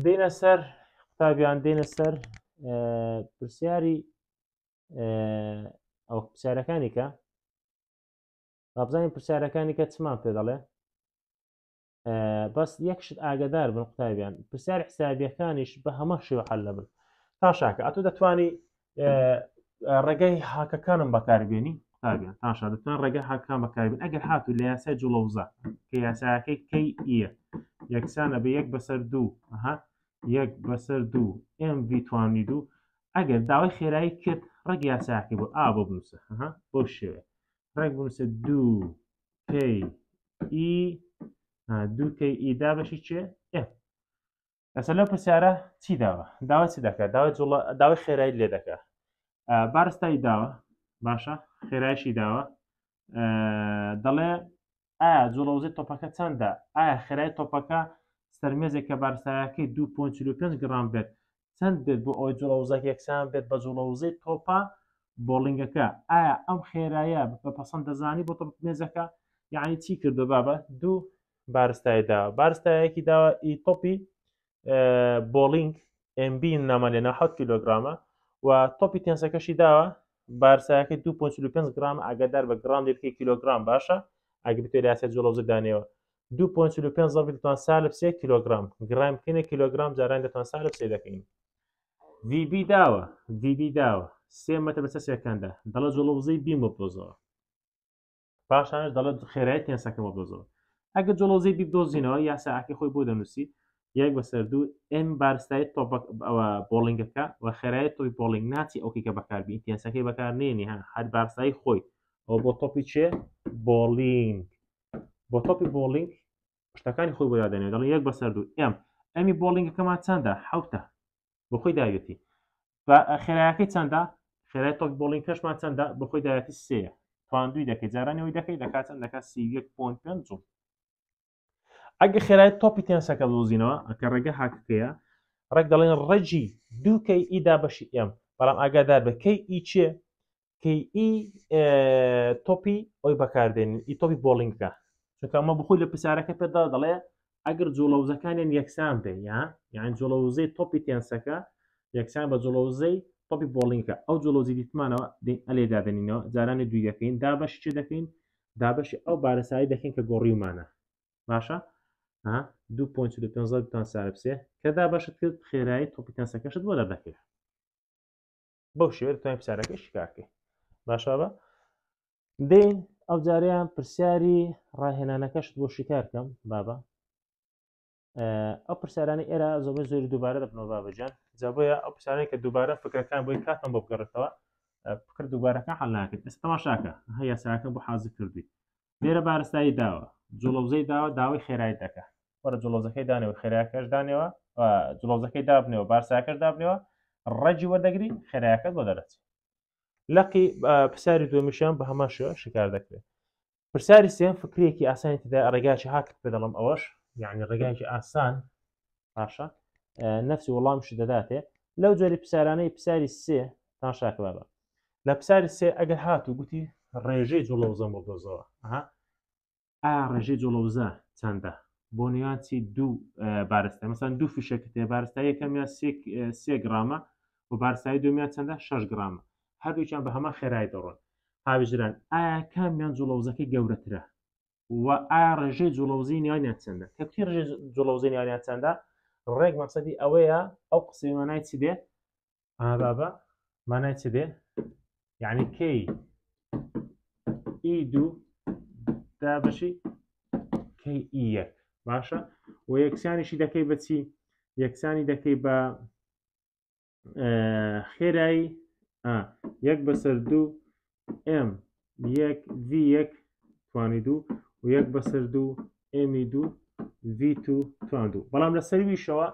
دێنە سەر قوتابیان دێنە سەر پرسیاری ئەو پرسیارەکانی کە بابزانین پرسیارەکانی کە چمان پێ دەڵێ بەس یەک شت ئاگدار بن قوتابیان پرسیار حسابیەکانیش بە هەمە شێوە حل لەبن تاشاکە ئەتو دەتوانی ڕێگەی هاکەکانم بەکاربیێنی قوتابیان تاشا دەتوان ڕێگە هاکان بەکاربین ئەگەر هاتوو لە یاسای جوڵەوزە کە یاساکەی کەی ئیە یەکسانە بە یەک بەسەر دوو ئەها یەک بەسەر دوو MV توانی دوو ئەگەر داوای خێرایی کرد ڕێک یاساکەی بۆ ئا بۆ بنووسە بۆ شێوێ ڕێک بنووسە دوو کەی ئی دوو کەی ئی دابەشی چێ ئێم ئەسە لەو پرسیارە چی داوە داوا چی دەکات داوای جوڵە داوای خێرایی لێ دەکات بارستایی داوە باشە خێرایشی داوە دەڵێ ئایا جوڵەوزەی تۆپەکە چەندە ئایا خێرای تۆپەکە سەرمێزێک کە بارسایەکەی 2.45 گرام بێت چەند بێت بۆ ئەوەی جوڵەوزەک یەکسان بێت بە جوڵەوزەی تۆپە بۆڵینگەکە ئایا ئەم خێرایە بە پەسەند دەزانی بۆ تۆپ مێزەکە یعنی چی کردو بابە دوو بارستایی داوە بارستایەکی داوە ئی تۆپی بۆڵینگ MB نامان لێنا 7 کیلۆگرامە و تۆپی تێنسەکەشی داوە بارسایەکەی 2.45 گرام ئاگادار بە گرام لێ بکەی کیلۆگرام باشە ئەگە بتێ لە یاسای جوڵەوزە دانێوە 2.45 ضرب دەتوان سالب 3 کیلۆگرام گرام بکەینە کیلۆگرام جاران دەتوان سالب 3 دەکەین VB داوە VB داوە سێ مەتر بەسەر سێکاندا دەڵێ جوڵەوزەی بیم بۆ پاشانش دەڵێت خێرای تێنسەکە بۆ بدۆزەوە ئەگەر جوڵەوزەی بی بدۆزینەوە یاساکەی خۆی بۆ دەنووسی یەک بەسەر دوو ئێم بارستایی تۆپەک ئەوە بۆڵینگەکە و خێرای تۆی بۆڵینگ ناچی ئەوکەی کە بەکاربی تێنسەکەی بەکارنێنی ها هەر بارستایی خۆی ئەو بۆ تۆپی چێ بۆڵینگ بۆ تۆپی بۆڵینگ شتەکانی خۆی بۆ دادەنێ دەڵێ یەک بەسەر دوو ئێم ئەمی بۆڵینگەکەمان چەندە حوتە بۆ خۆی داوێتی خێرایەکەی چەندە خێرای تۆپی بۆڵینگەکەشمان چەندە بۆ خۆی داوێتی سێیە تواندوی دەکەی جارانەوەی دەکەی دەکات چەند دەکات 31.5 جوڵ ئەگە خێرای تۆپی تێنسەکە دۆزینەوە ئەکە ڕێگە هاکەکەیە ڕێک دەڵێن ڕێجی دوو کەی ئی دابەشی ئێم بەڵام ئاگادار بە کەی ئی چێ کەی ئی تۆپی ئەوی بەکاردێنین ئی تۆپی بۆڵینگەکە چونکە ئەمە بخۆی لە پرسیارەکە پێدا دەڵێ ئەگەر جوڵەوزەکانیان یەکسان بێ یا یان جوڵەوزەی تۆپی تێنسەکە یەکسان بە جوڵەوزەی تۆپی بۆڵینگەکە ئەو جوڵەوزی دیتمانەوە دێن ئەلێ دادەنینەوە جارانی دووی دەکەین دابەشی چی دەکەین دابەشی ئەو بارسایی دەکەین کە گۆڕیومانە باشە ها 2.45 ضرب سالب سێ کە دابەشت کرد خێرایی تۆپی تێنسەکەشت بۆ دەردەکەوێت بەو شێوەیە دەتوانین پرسیارەکە شیکارکەین باشە بە دێین ئەو جارەیان پرسیاری ڕاهێنانەکەشت بۆ شیکارکەم بابە ئەو پرسیارانی ئێرە زۆربەی زۆری دووبارە دەبنەوە بابەجان جا بۆیە ئەو پرسیارانی کە دووبارە فکرەکان بۆی کاتم بۆ بگەڕێتەوە فکر دووبارەکان حل ناکرد ئێستا تەماشاکە هە یاساکە بۆ حازر کردووی لێرە بارستایی داوە جوڵەوزەی داوە داوای خێرایی دەکە وەرە جوڵەوزەکەی دانەوە خێراکەش دانەوە جوڵەوزەکەی دابنەوە بارساکەش دابنەوە ڕەجی وەردەگری خێراکەت بۆ دەرەچێت لەقی پرسیاری دووەمیشیان بە هەمان شێوە شکار دەکرێت پرسیاری سێم فکرێکی ئاسانی تدا ڕێگاکی هاکت پێ دەڵم ئەوەش یعنی ڕێگایکی ئاسان باشە نفسی وەڵامشی دەداتێ لەو جۆری پرسیارانەی پرسیاری سێ تاشاکە بابە لە پرسیاری سێ ئەگەر هات و گوتی ڕێژەی جوڵەوزەم بۆ دۆزەوە ئایا ڕێژەی جوڵەوزە چەندە بۆ نێوان چی دوو بارستە مەسەن دوو فیشەکە تێ بارستا یەکەمیان سێ گرامە و بارسایی دومیان چەندە 6 گرامە هەردووکیان بە هەمان خێرایی دەڕۆن هاویژران ئایا کامیان جوڵەوزەکەی گەورەترە و ئایا ڕێژەی جوڵەوزی نێوانیان چەندە کە کوتی ڕێژەی جوڵەوزی نێوانیان چەندە ڕێک مەقسەدی ئەوەیە ئەو قسەی مانای چی دێ بابە مانای چ دێ یعنی کەی ئی دوو دابەشی کەی ئی یەک باشە و یەکسانیشی دەکەی بەچی یەکسانی دەکەی بە خێرایی یەک بەسەر دوو ئێم یەک ڤی یەک توانی دوو و یەک بەسەر دوو ئێمی دوو ڤی تو توان دوو بەڵام لە سەرویشەوە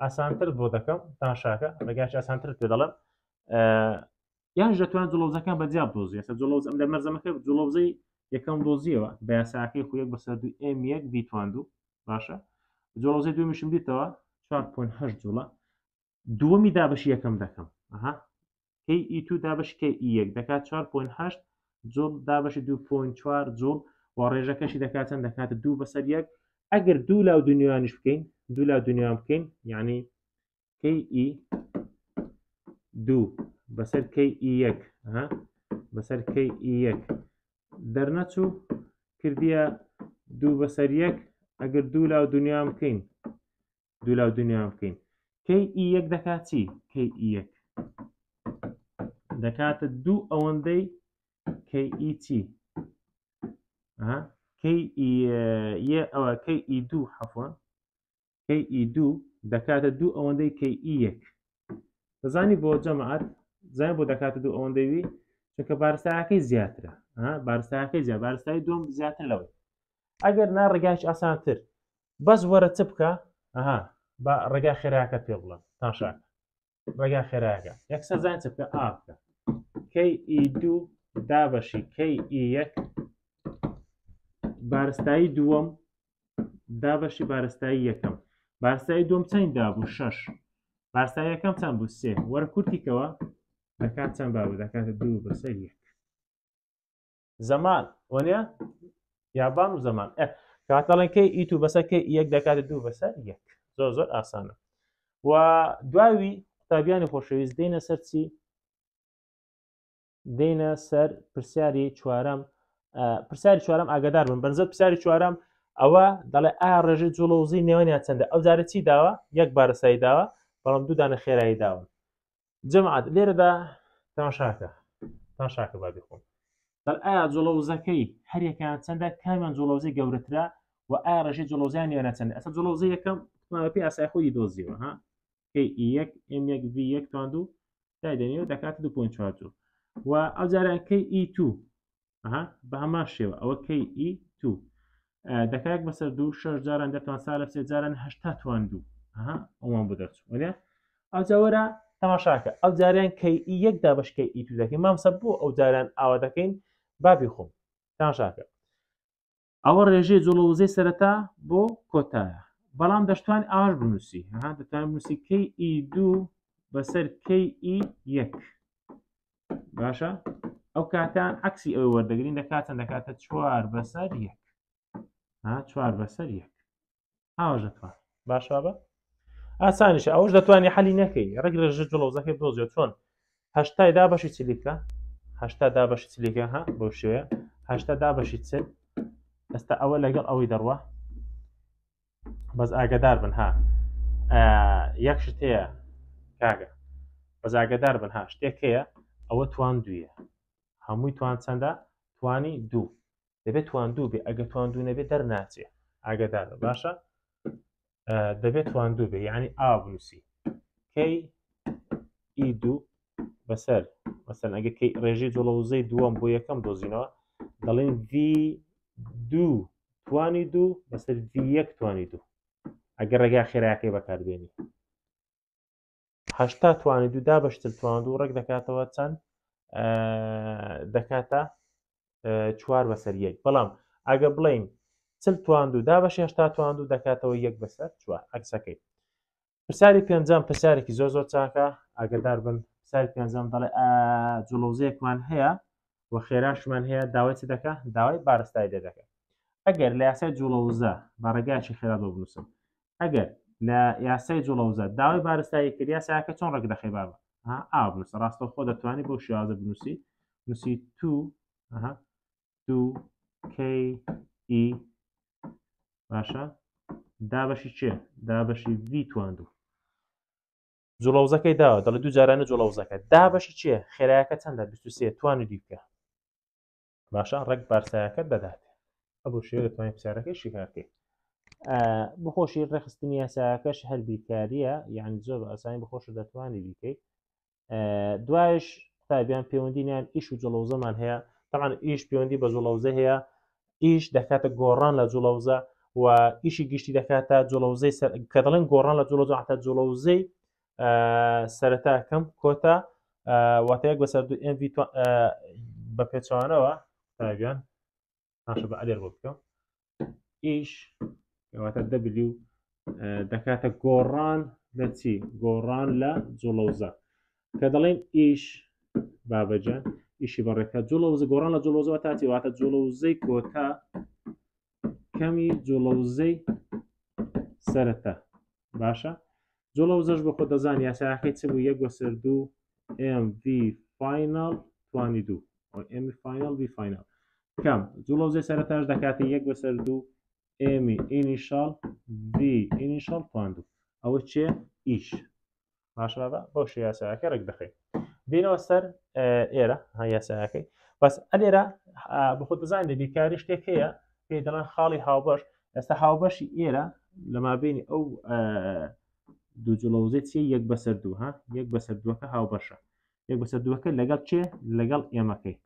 ئاسانتر بۆ دەکەم تاشاکە ڕێگاش ئاسانتر پێ دەڵێم یان دەتوان جڵۆزەکان بە جیا بدۆزی ئێستا جڵۆز ئەم لە مەرزەمەکە جڵۆزەی یەکەم دۆزیەوە بە یاساکەی خو یەک بەسەر دوو ئێم یەک ڤی توان دوو باشە جڵۆزەی دومیشم دیتەوە 4.8 جوڵە دووەمی دابەشی یەکەم دەکەم ئەها کەی ئی تو دابەشی کەی ئی یەک دەکات 4.8 جوڵ دابەشی 2.4 جوڵ و ڕێژەکەشی دەکات چەند دەکاتە دوو بەسەر یەک ئەگەر دوو لاو دنیانیش بکەین دوو لاو دنیان بکەین یعنی کەی ئی دوو بەسەر کەی ئی یەک بەسەر کەی ئی یەک دەرنەچوو کردیە دوو بەسەر یەک ئەگەر دوو لاو دنیام بکەین دوو لاو دنیام بکەین کەی ئی یەک دەکات چی کەی ئی یەک دەکاتە دوو ئەوەندەی کەی ئی چی کەی ئەوە کەی ئی دوو حەفوان کەی ئی دوو دەکاتە دوو ئەوەندەی کەی ئی یەک دەزانی بۆ جەماعەت زانی بۆ دەکاتە دوو ئەوەندەی وی چونکە بارستایەکەی زیاترە بارستایەکەی زیاد بارستایی دوم زیاتر لەوەی ئەگەر نا ڕێگاش ئاسانتر بەس وەرە چ بکە ئەها با ڕێگا خێراکە پێ بڵێم تاشاکە ڕێگا خێراکە یەکسەر زان چ بکە ئا بکە کەی ئی دوو دابەشی کەی ئی یەک بارستایی دووەم دابەشی بارستایی یەکەم بارستایی دووەم چەند دابوو شەش بارستایی یەکەم چەند بوو سێ وەرە کورتیکەوە دەکات چەند بابوو دەکاتە دوو بەسەر یەک زەمان وەنیە یابان و زەمان کات دەڵێن کەی ئی تو بەسەر کەی یەک دەکاتە دوو بەسەر یەک زۆر زۆر ئاسانە و دواوی قوتابیانی خۆشەویست دێنە سەر چی دێنە سەر پرسیاری چوارەم پرسیاری چوارەم ئاگادار بن بەنزە پرسیاری چوارەم ئەوە دەڵێ ئایا ڕێژەی جوڵەوزی نێوانیان چەندە ئەو جارە چی داوە یەک بارسایی داوە بەڵام دوو دانە خێرایی داون جەماعەت لێرەدا تەماشاکە تەماشاکە با بیخۆم دەڵ ئایا جوڵەوزەکەی هەریەکەیان چەندە کامیان جوڵەوزەی گەورەترە و ئایا ڕێژەی جوڵەوزیان نێوانیان چەندە ئەسە جوڵەوزەی یەکەم پێ ئاسای خۆی دۆزیەوە ها کەی ئی یەک ئێم یەک ڤی یەک توان دوو دایدەنێ و دەکاتە 2.4 جوڵ و ئەو جاران کەی ئی تو ئەها بە هەمان شێوە ئەوە کەی ئی تو دەکایەک بەسەر دوو شەش جاران دەتوان سالب سێ جاران هەشتا توان دوو ئەها ئەوان بۆ دەرچوو وەنیە ئەو جاوەرە تەماشاکە ئەو جاریان کەی ئی یەک دابەش کەی ئی تو دەکەین مامسە بۆ ئەو جاران ئاوا دەکەین بابی خۆم تەماشاکە ئەوە ڕێژەی جوڵە وزەی سەرەتا بۆ کۆتایە بەڵام دەشتوان ئاش بنووسی ها دەتوان بنووسی کەی ئی دوو بەسەر کەی ئی یەک باشە ئەو کاتان عکسی ئەوەی وەردەگرین دەکاتن دەکاتە چوار بەسەر یەک ها چوار بەسەر یەک ئاواش دەتوان باش بابە ئاسانیشە ئەوش دەتوانانی حەلی نەکەی ڕێک ڕێژە جڵەوزەکەی بدۆزیەوە چۆن هەشتای دا بەشی چلیکە هەشتا دا بەشی چلیکە ها بەو شێوەیە هەشتا دا بەشی چل ئێستا ئەوە لەگەڵ ئەوەی دەڕوە بەس ئاگدار بن ها یەک شت هەیە کاگە بەس ئاگدار بن ها شتێک هەیە ئەوە توان دویە هەمووی توان چەندە توانی دوو دەبێت توان دوو بێ ئەگە توان دوو نەبێت دەرناچێ ئاگدار باشە دەبێت توان دوو بێ یعنی ئا بنووسی کەی ئی دوو بەسەر مەسەن ئەگە کەی ڕێژەی جوڵە وزەی دووەم بۆ یەکەم دۆزینەوە دەڵێن ڤی دوو توانی دوو بەسەر ڤی یەک توانی دوو ئەگەر ڕێگا خێراکەی بەکاربێنی هەشتا توانی دوو دابەشتر توان دوو ڕێک دەکاتەوە چەند دەکاتە چوار بەسەر یەک بەڵام ئەگە بڵین چل توان دوو دابەش هێشتا توان دوو دەکاتەوە یەک بەسەر چوار عکسەکەی پرسیاری پێنجەم پرسیارێکی زۆر زۆر چاکە ئاگدار بن پرسیاری پێنجەم دەڵێ جڵۆزەیەکمان هەیە و خێراشمان هەیە داوای چ دەکە داوای بارستای لێ دەکە ئەگەر لە یاسای جوڵەوزە بە ڕێگایکی خێرا بۆ بنووسم ئەگەر لە یاسای جوڵەوزە داوای بارستایی کرد یاساکە چۆن ڕێک دەخەی بابە ها ئا بنووسە ڕاستەوخۆ دەتوانی بۆ شێوازە بنووسی نووسی تو ئەها تو کەی ئی باشە دابەشی چێ دابەشی ڤی تواندوو جوڵەوزەکەی داوە دەڵێ دوو جارانە جوڵەوزەکە دابەشی چیە خێرایەکە چەندە 23 توانی دوی بکە باشە ڕێک بارسایەکە دەدات ئەبوو شێوە دەتوانین پرسیارەکەی شیکارکەی بخۆشی ڕێخستنی یاساکەش هەر بیرکاریە یعنی زۆر بە ئاسانی بخۆش دەتوانی بیکەیت دوایش قوتابیان پەیوەندی نیان ئیش و جڵەوزەمان هەیە طبعا ئیش پەیوەندی بە جڵەوزە هەیە ئیش دەکاتە گۆڕان لە جڵەوزە و ئیشی گشتی دەکاتە جڵەوزەی سەر کە دەڵێن گۆڕان لە جڵەوزە حتا جڵەوزەی سەرەتا کەم کۆتا واتە یەک بەسەر دوو MV بە پێچوانەوە قوتابیان باشە بە ئەلێر بۆ بکەم ئیش کەواتە W دەکاتە گۆڕان لە چی گۆڕان لە جوڵەوزە کە دەڵێن ئیش بابەجان ئیشی بەڕێکە جوڵەوزە گۆڕان لە جوڵەوزەوە تاچی واتە جوڵەوزەی کۆتا کەمی جوڵەوزەی سەرەتا. باشە جوڵە وزەش بۆ خۆ دەزان یاساکەی چ بوو؟ یەک بەسەر دوو M V final توانی دوو M final V final کەم جوڵە وزەی سەرەتاش دەکاتە یەک بەسەر دوو M initial V initial توان دوو. ئەوە چێ؟ ئیش. باشە بابا بەو شێ یاساکە ڕێک دەخەین. بینەوە سەر ئێرە ها یاساکەی بەس ئەلێرە بە خۆت بزانین لە بیرکاری شتێک هەیە پێی دەڵێن خاڵی هاوبەش. ئێستا هاوبەشی ئێرە لە مابینی ئەو دوو جوڵەوزەی چیە؟ یەک بەسەر دوو ها یەک بەسەر دووەکە هاوبەشە. یەک بەسەر دووەکە لەگەڵ چێ؟ لەگەڵ ئێمەکەی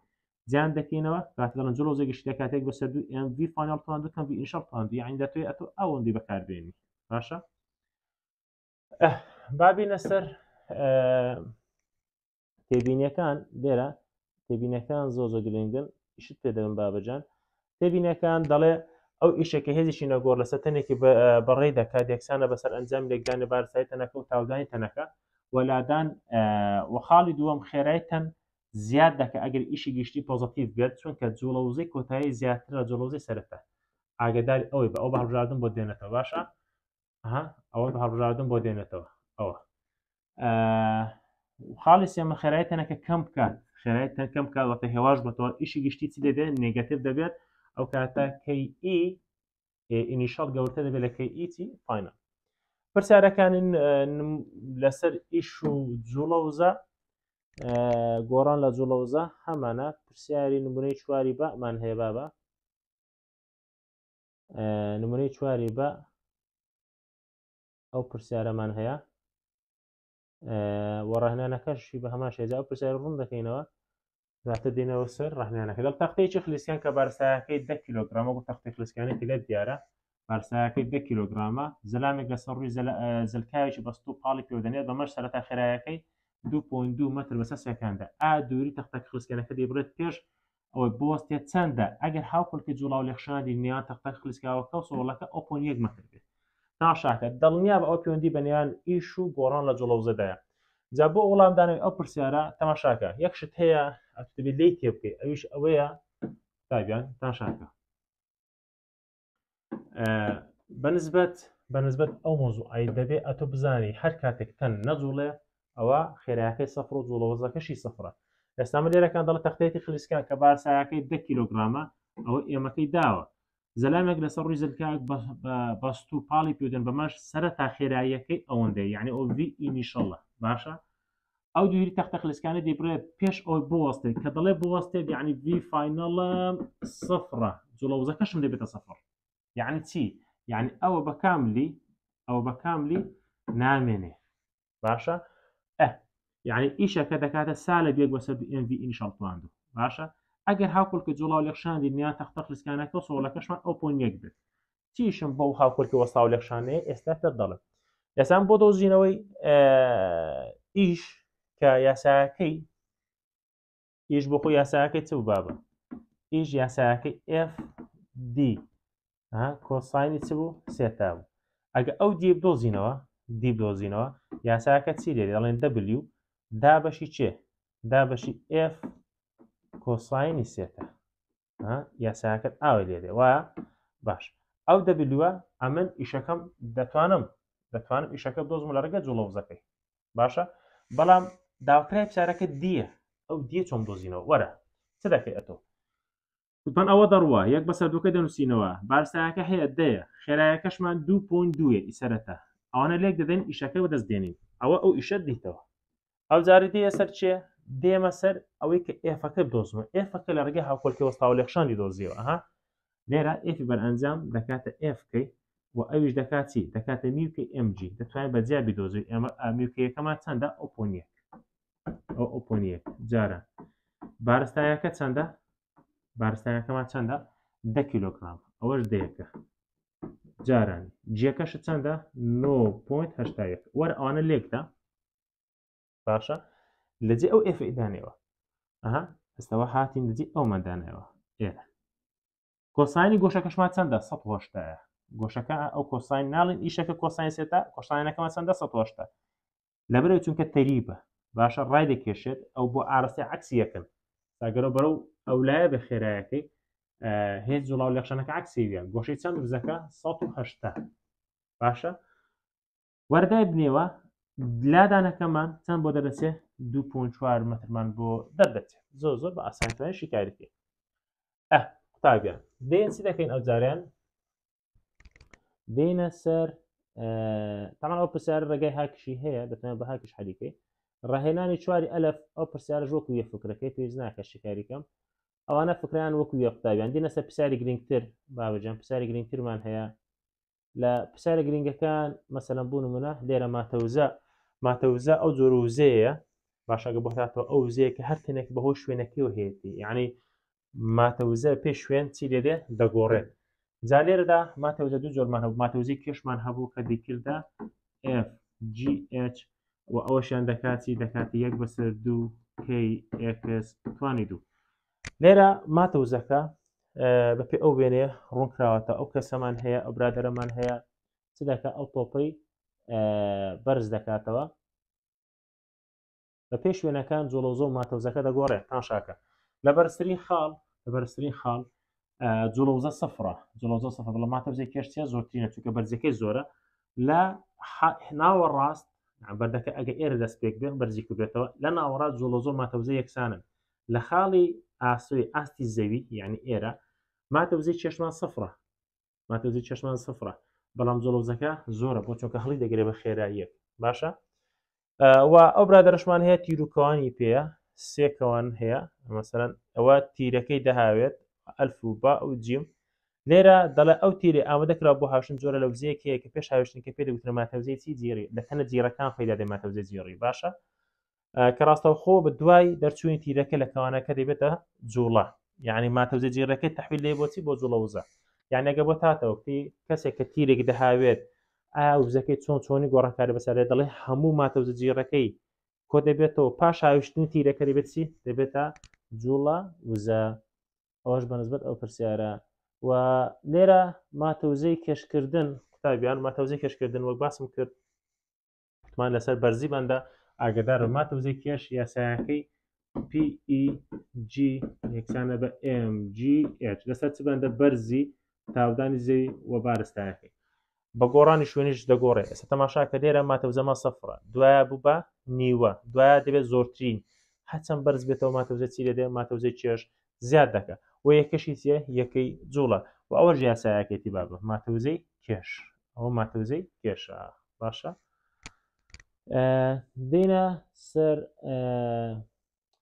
جیان دەکەینەوە. کاتێک دەڵێن جوڵەوزەی گشتی دەکات یەک بەسەر دوو M V final توان دوو کەم V initial توان دوو، یعنی دەتوێ ئەتۆ ئەوەندەی بەکاربێنی. باشە بابینە سەر تێبینیەکان. لێرە تێبینەکان زۆر زۆر گرنگن، ئیشت پێ دەبن بابەجان. تێبینەکان دەڵێ ئەو ئیشە کە هێزێکی نەگۆڕ لەسەر تەنێکی بەڕێ دەکات یەکسانە بەسەر ئەنجام لێکدانی بارسایی تەنەکە و تاودانی تەنەکە وەلادان و خاڵی دووەم خێرای تەن زیاد دەکە ئەگەر ئیشی گشتی پۆزەتیڤ بێت، چونکە جوڵە وزەی کۆتایی زیاترە لە جوڵە وزەی سەرەتا. ئاگداری ئەوەی بە ئەو بە هەڵبژاردن بۆ دێنێتەوە. باشە ئەها ئەوە بە هەڵبژاردن بۆ دێنێتەوە. ئەوە خاڵی سێمە خێرای تەنەکە کەم بکات، خێرای تەن کەم بکات واتە هێواش بێتەوە. ئیشی گشتی چی دەبێت؟ negative دەبێت. ئەو کاتە K E initial گەورتە دەبێت لە K E چی final. پرسیارەکانی لەسەر ئیش و جوڵە وزە، گۆڕان لە جوڵە وزە هەمانە. پرسیاری نمونەی چواری بەمان هەیە بابە. نمونەی چواری بە ئەو پرسیارەمان هەیە و ڕەهنانەکەشی بە هەمان شێجا ئەو پرسیار ڕوون دەکەینەوە. دواتر دێنەوە سەر ڕەهنانەکە. دەڵ تەختەیەکی خلیسکان کە بارسایەکەی 10 کیلۆگرامە، وەکو تەختەی خلیسکانێکی لێت دیارە بارسایەکەی 10 کیلۆگرامە، زەلامێک لەسەر ڕووی زلکاوێکی بەستوو پاڵی پێودەنێت، بەمەش سەرەتا خێرایەکەی 2.2 مەتر بەسەر سێکاندا. ئا دووری تەختە خلیسکانەکە دەیبڕێت پێش ئەوەی بوەستێت چەندە؟ ئەگەر هاوکۆلکە جوڵاو لێخشاندی نێوان تەختە خلیسکاوەکە و سۆڵەکە ئەو پۆن یەک مەتر بێت. تاشاکە دڵنیا بە ئەو پەیوەندی بە نێوان ئیش و گۆڕان لە جوڵەوزەدایە. جا بۆ وەڵامدانەوەی ئەو پرسیارە تەماشاکە یەک شت هەیە ئەتو دەبێت لێی تێبگەی، ئەویش ئەوەیە تابیان تاشاکە بەنسبەت ئەو مۆزوعی دەبێ ئەتۆ بزانی هەر کاتێک تەن نەجوڵێ ئەوە خێراکەی سەفر و جوڵەوەزەکەشی سەفرە. ئێستا من لێرەکان دەڵێ تەختەیەکی خلیسکان کە بارسایەکەی 10 کیلۆگرامە، ئەوە ئێمەکەی داوە. زەلامێک لەسەر ڕووی زلکاک بەست و پاڵی پێودەن، بەمەش سەرەتا خێراییەکەی ئەوەندەیە، یعنی ئەو V initial ە. باشە ئەو دووری تەختە خلیسکانە دەیبڕێت پێش ئەوەی بوەستێت، کە دەڵێ بوەستێت یعنی V final م سفرە، جوڵەوزەکەشم دەبێتە سفر. یعنی چی؟ یعنی ئەوە بە کاملی، ئەوە بە کاملی نامێنێ. باشە ئە یعنی ئیشەکە دەکاتە سالب یەک بەسەر دوو M V initial تواندو. باشە ئەگەر هاوکۆلکە جوڵاو لێخشاندی نێوان تەختە خلیسکانەکە و سۆڵەکەشمان ئەو پۆین یەک بێت، چیشم بەو هاوکۆلکە وەستاو لێخشانەیە ئێستا پێت دەڵێم. ئێستا بۆ دۆزینەوەی ئیش کە یاساکەی ئیش بۆ خۆی یاساکەی چ بوو بابە؟ ئیش یاساکەی F D cosine ی چ بوو؟ سێتا بوو. ئەگە ئەو D بدۆزینەوە، D بدۆزینەوە یاساکە چی لێ دەڵێن؟ W دابەشی چێ؟ دابەشی F cosine ی سێتا. یاساکە ئاوی لێ دێ وایە؟ باش ئەو W ە ئەمن ئیشەکەم دەتوانم ئیشەکە بدۆزم لە ڕێگە جوڵەوزەکەی. باشە بەڵام داواکرای پرسیارەکە دیە، ئەو دیە چۆن دۆزینەوە؟ وەرە چ دەکەی ئەتۆ؟ وتمان ئەوە دەڕوە یەک بەسەر دووکە دەنووسینەوە، بارسایەکە هەیە دەیە، خێرایەکەشمان دوو پۆین دوویە ئی سەرەتا، ئەوانە لێک دەدەین ئیشەکە بەدەست دێنین. ئەوە ئەو ئیشە دیتەوە. ئەو جارە دێیە سەر چێ؟ دێمە سەر ئەوەی کە ئێفەکە بدۆزمەوە. ئێفەکە لە ڕێگەی هاوکۆلکەی وەستاوە لێخشاندی دۆزیەوە. ئەها لێرە ئێفی بەرئەنجام دەکاتە ئێف کەی و ئەویش دەکات چی؟ دەکاتە میو کەی ئێم جی. دەتوانین بە جیا بیدۆزی. ئێمە میو کەیەکەمان چەندە؟ ئەو پۆین یەک. ئەو ئەو پۆین یەک جارە. بارستایەکە چەندە؟ بارستایەکەمان چەندە؟ 10 کیلۆگرام. ئەوەش دەیەکە. جاران جیەکەشت چەندە؟ 9.81. وەرە ئەوانە لێکدا. باشە لەجێ ئەو ئێف دانێوە. ئەها ئێستاوە هاتین لەجێ ئەومان دانایەوە ئێرە. cosine ی گۆشەکەشمان چەندە؟ سەد و هەشتایە. گۆشەکە ئەو cosine ناڵین ئیشەکە cosine سێتا، cosine ەکەمان چەندە؟ سەد و هەشتا. لەبەرەوەی چونکە تەریبە، باشە ڕای دەکێشێت، ئەو بۆ ئاراستەی عەکسی یەکن. تاگەرەوە بەرەو ئەولایە بە خێرایەکەی. هێز جوڵاو لێخشانەکە عکسی ویە گۆشەی چەند دروستەکە 180. باشە وەردای بنێوە لادانەکەمان چەند بۆ دەردەچێ؟ 2.4 مەترمان بۆ دەردەچێت. زۆر زۆر بە ئاسانتوانین شیکاری بکەین. ئە قوتابیان دێن چی دەکەین؟ ئەو جاریان دێنە سەر تەمان ئەو پرسیار ڕێگای هاکشی هەیە، دەتوانێت بە هاکیش حەلیکەی. ڕاهێنانی چواری ئەلف ئەو پرسیارە وەکو یە فکرەکەی پێویست ناکە شیکاریکەم، ئەوانە فکریان وەکو یە. قوتابیان دێنە سەر پرسیاری گرنگتر. بابەجان پرسیاری گرنگترمان هەیە. لە پرسیارە گرنگەکان مەسەلەن بوو نمونە لێرە ماتەوزە. ماتەوزە ئەو جۆر وزەیە باشەگە بۆتاتەوە، ئەو وزەیە کە هەر تەنێک بەهۆی شوێنەکەیەوە هەیەتی، یعنی ماتەوزە پێ شوێن چی لێ دێ دەگۆڕێت. جا لێرەدا ماتەوزە دوو جۆرمان هەبوو، ماتەوزەی کێشمان هەبوو کە دەیکردە F G H و ئەوەشیان دەکاتی دەکاتی یەک بەسەر دوو K X توانی دوو. لێرە ماتەوزەکە بەپێ ئەو وێنەیە ڕوون کراوەتە. ئەو کەسەمان هەیە، ئەو برادەرەمان هەیە چ دەکات؟ ئەو تۆپەی بەرز دەکاتەوە بە پێش شوێنەکان جوڵەوزە و ماتەوزەکە دەگۆڕێت تاشاکە. لە بەرزترین خاڵ، لە بەرزترین خاڵ جوڵەوزە سفرە، جوڵەوزە سفر، بەڵام ماتەوزەی کێش چیە؟ زۆرترینە چونکە بەرزیەکەی زۆرە. لە ناوەڕاست بەردەکە ئەگە ئێرە دەست پێک بێت بەرزی کردێتەوە، لە ناوەڕاست جوڵەوزە و ماتەوزە یەکسانن. لە خاڵی ئاسۆی ئاستی زەوی یعنی ئێرە ماتەوزەی کێشمان سفرە، ماتەوزەی کێشمان سفرە، بەڵام جوڵەوزەکە زۆرە بۆ چونکە هەڵی دەگرێ بە خێراییەک. باشە و ئەو برادەرشمان هەیە تیروکەوانی پێیە، سێ کەوان هەیە، مەسەلەن ئەوە تیرەکەی دەهاوێت ئەلف و با و جیم. لێرە دەڵێ ئەو تیرێ ئامادەکرا بۆ هاوشتن جۆرە لە وزەیەک هەیە کە پێش هاوشتن کە پێ دەگوترێ ماتەوزەی چی؟ جیڕی. لە تەنە جیڕەکان پەیدا دێ ماتەوزەی جیڕی. باشە کە ڕاستەوخۆ بە دوای دەرچوونی تیرەکە لە کەوانەکە دەبێتە جوڵە، یعنی ماتەوزە جیڕەکەی تحویل لێ بۆچی؟ بۆ جوڵە وزە. یعنی ئەگە بۆ تاتەوە کەسێک کە تیرێک دەهاوێت ئایا وزەکەی چۆن چۆنی گۆڕانکاری بەسەر دێت؟ دەڵێ هەموو ماتەوزە جیڕەکەی کۆ دەبێتەوە پاش هاویشتنی تیرەکە دەبێت چی؟ دەبێتە جوڵە وزە. ئەوەش بەنسبەت ئەو پرسیارە. و لێرە ماتەوزەی کێشکردن قوتابیان، ماتەوزەی کێشکردن وەک باسم کرد وتمان لەسەر بەرزی بەندە ئاگدار و ماتەوزەی کێش یاسایەکەی PEG یەکسانە بە MGH لەسەر چ بەندە؟ بەرزی تاودانی زەوی و بارستایەکەی بە گۆڕانی شوێنیش دەگۆڕێ. ئێستا تەماشا کە لێرە ماتەوزەمە سەفرە، دوایە بوو بە نیوە، دوایە دەبێت زۆرترین، هەچەند بەرز بێتەوە ماتەوزە چی لێ دێ؟ ماتەوزەی کێش زیاد دەکە و یەکەشی چیە؟ یەکەی جوڵە و ئەوەش یاسایەکێتی بابە ماتەوزەی کێش، ئەوە ماتەوزەی کێشە. باشە دێنە سەر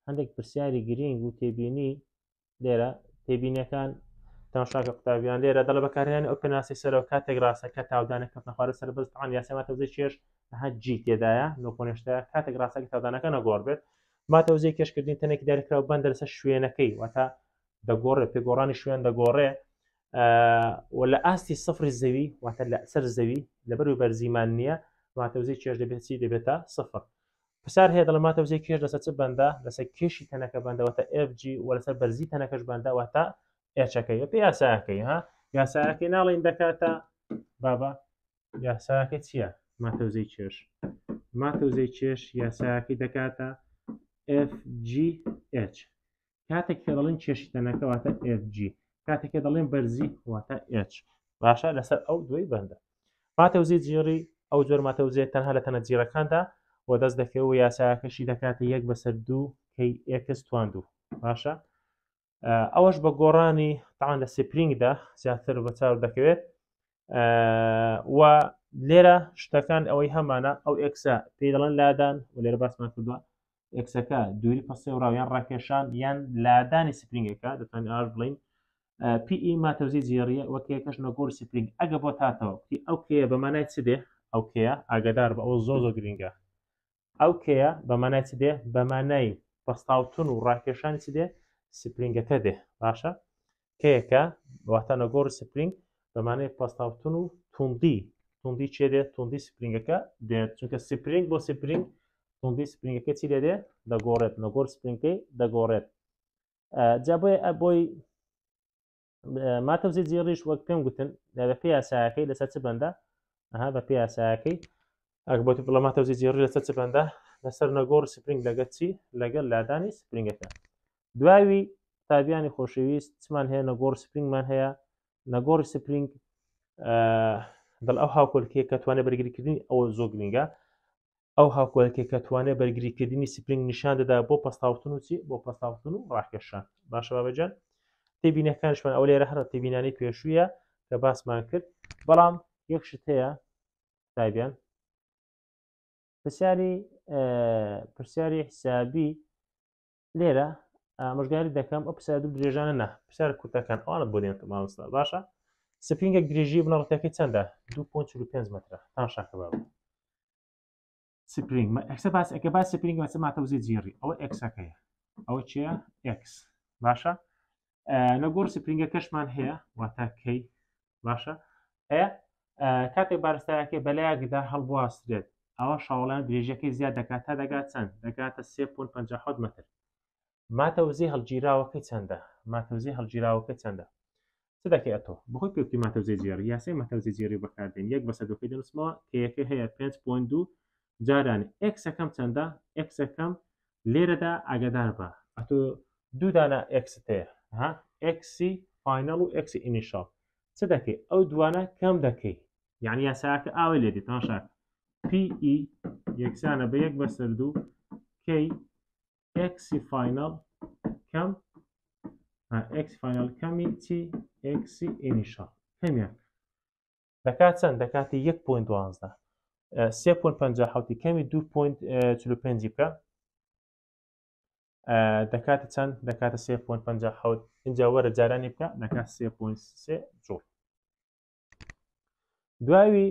هەندێک پرسیاری گرینگ و تێبینی. لێرە تێبینیەکان تەماشاکە قوتابیان. لێرە دەڵێ بەکارهێنانی ئەو پێناسی سەرەوە کاتێک ڕاستە کە تاودانە کەوتنە خوارە سەر بەرز تاوان یاسای ماتەوزەی کێش ها جی تێدایە نۆپۆنێشتە کاتێک ڕاستە کە تاودانەکە نەگۆڕ بێت. ماتەوزەی کێشکردنی تەنێکی دیاریکراو بەندە لەسەر شوێنەکەی، واتە دەگۆڕێ پێگۆڕانی شوێن دەگۆڕێ و لە ئاستی سفری زەوی واتە لە سەر زەوی لەبەر بەرزیمان نییە ماتەوزەی کێش دەبێت چی؟ دەبێتە سفر. پرسیار هەیە دەڵێ ماتەوزەی کێش لەسەر چ بەندە؟ لەسەر کێشی تەنەکە بەندە واتە FG و لەسەر بەرزی تەنەکەش بەندە واتە H-ەکەی. بەپێی یاسایەکەی ها یاسایەکەی ناڵێین دەکاتە بابا یاسایەکە چییە؟ ماتەوزەی کێش، ماتەوزەی کێش یاسایەکەی دەکاتە FGH. کاتێک کە دەڵێن کێشی تەنەکە واتە FG، کاتێک کە دەڵێن بەرزی واتە H. باشە لەسەر ئەو دوی بەندە. ماتەوزەی جیڕی ئەو جۆر ماتەوزەیە تەنها لە تەنە جیڕەکاندا و دەست دەکەوێت و یاسایەکەشی دەکاتە یەک بەسەر دوو کەی ئێکس توان دوو. باشە ئەوەش بە گۆڕانی تاوان لە سپرینگدا زیاتر بە چاو دەکەوێت و لێرە شتەکان ئەوەی هەمانە ئەو ئێکسە پێی دەڵێن لادان و لێرە باسمان کردووە ئێکسەکە دووری پەسێوراو یان ڕاکێشان یان لادانی سپرینگەکە دەتوانین ئاش بڵین PE ماتەوزی جێڕیە وەک یەکەش نەگۆڕ سپرینگ ئەگە بۆ تاتەوە ئەو کێیە بە مانای چ دێ؟ ئەو کێیە ئاگادار بە ئەوە زۆر زۆر گرنگە. ئەو کێیە بە مانای چ دێ؟ بە مانای پەستاوتن و ڕاکێشانی چ دێ؟ سپرینگەکە دێ. باشە کێیەکە واتە نەگۆڕ سپرینگ بە مانای پەستاوتن و توندی، توندی چێ دێ؟ توندی سپرینگەکە دێت، چونکە سپرینگ بۆ سپرینگ توندی سپرینگەکە چی لێ دێ؟ دەگۆڕێت، نەگۆڕ سپرینگەکەی دەگۆڕێت. جا بۆیە بۆی ماتەوزی جیڕیش وەک پێم گوتن بە پێی یاسایەکەی لەسەر چ بەندە؟ ئەها بە پێی یاسایەکەی ئەگە بۆ بڵێ ماتەوزی جیڕی لەسەر چ بەندە؟ لەسەر نەگۆڕ سپرینگ لەگەڵ چی؟ لەگەڵ لادانی سپرینگەکە. دواوی قوتابیانی خۆشەویست چمان هەیە؟ نەگۆڕ سپرینگمان هەیە. نەگۆڕی سپرینگ دڵ ئەو هاوکۆلکەیە کە توانێت بەرگریکردنی، ئەوە زۆر گرنگە، ئەو هاوکۆلکەیە کە توانێت بەرگریکردنی سپرینگ نیشان دەدا بۆ پەستاوتن و چی؟ بۆ پەستاوتن و ڕاکێشان. باشە بابەجان، تێبینەکانشمان ئەو لێرە هەر تێبینانی پێشوویە کە باسمان کرد. بەڵام یەک شت هەیە قوتابیان، پرسیاری حسابی لێرە ئامۆژگاری دەکەم ئەو پرسیار دوو درێژانە نا، پرسیار کورتەکان ئەوانت بۆ دێنێت مامۆستا. باشە، سپرینگێک درێژی بنەڕەتەکەی چەندە؟ 2.45 مەترە. تاشاکە بابە سپرینگ ئەکسە باس ئەکە باس سپرینگ مەسە ماتەوزی جیڕی ئەوە ئێکسەکەیە، ئەوە چییە؟ ئێکس. باشە، نەگۆڕ سپرینگەکەشمان هەیە واتە کەی. باشە، کاتێک بارستایەکەی بەلایەکدا هەڵبواسترێت ئەوە شاوڵیان درێژیەکەی زیاد دەکات تا دەگات چەند؟ دەگاتە 3.57 مەتر. ماتەوزی هەڵگیراوەکەی چەندە؟ ماتەوزی هەڵگیراوەکەی چەندە؟ چ دەکەی ئەتۆ بەخۆی پێوتی ماتەوزی جێڕی، یاسای ماتەوزی جێڕی بەکاردێن. یەک بەسەر دووەکەی دەنووسمەوە کە یەکەی هەیە 5.2 جاران ئێکسەکەم چەندە؟ ئێکسەکەم لێرەدا ئاگادار بە ئەتۆ دوو دانە ئێکست هەیە، ها ئێکسی فاینەڵ و ئێکسی ئینیشاڵ. چ دەکەی؟ ئەو دوانە کەم دەکەی، یعنی یاساکە ئاوای لێ دێت. تەماشاکە PE یەکسانە بە یەک بەسەر دوو K ئێکسی فاینەڵ کەم ئێکس فاینەڵ کەمی چی؟ ئێکسی ئینیشاڵ. کەمیان دەکات چەند؟ دەکاتە 1.12. 3.57 کەمی 2.45 بکە دەکاتە چەند؟ دەکاتە 3.57. اینجا وەرە جارانی بکە دەکات 3.3 جوڵ. دواوی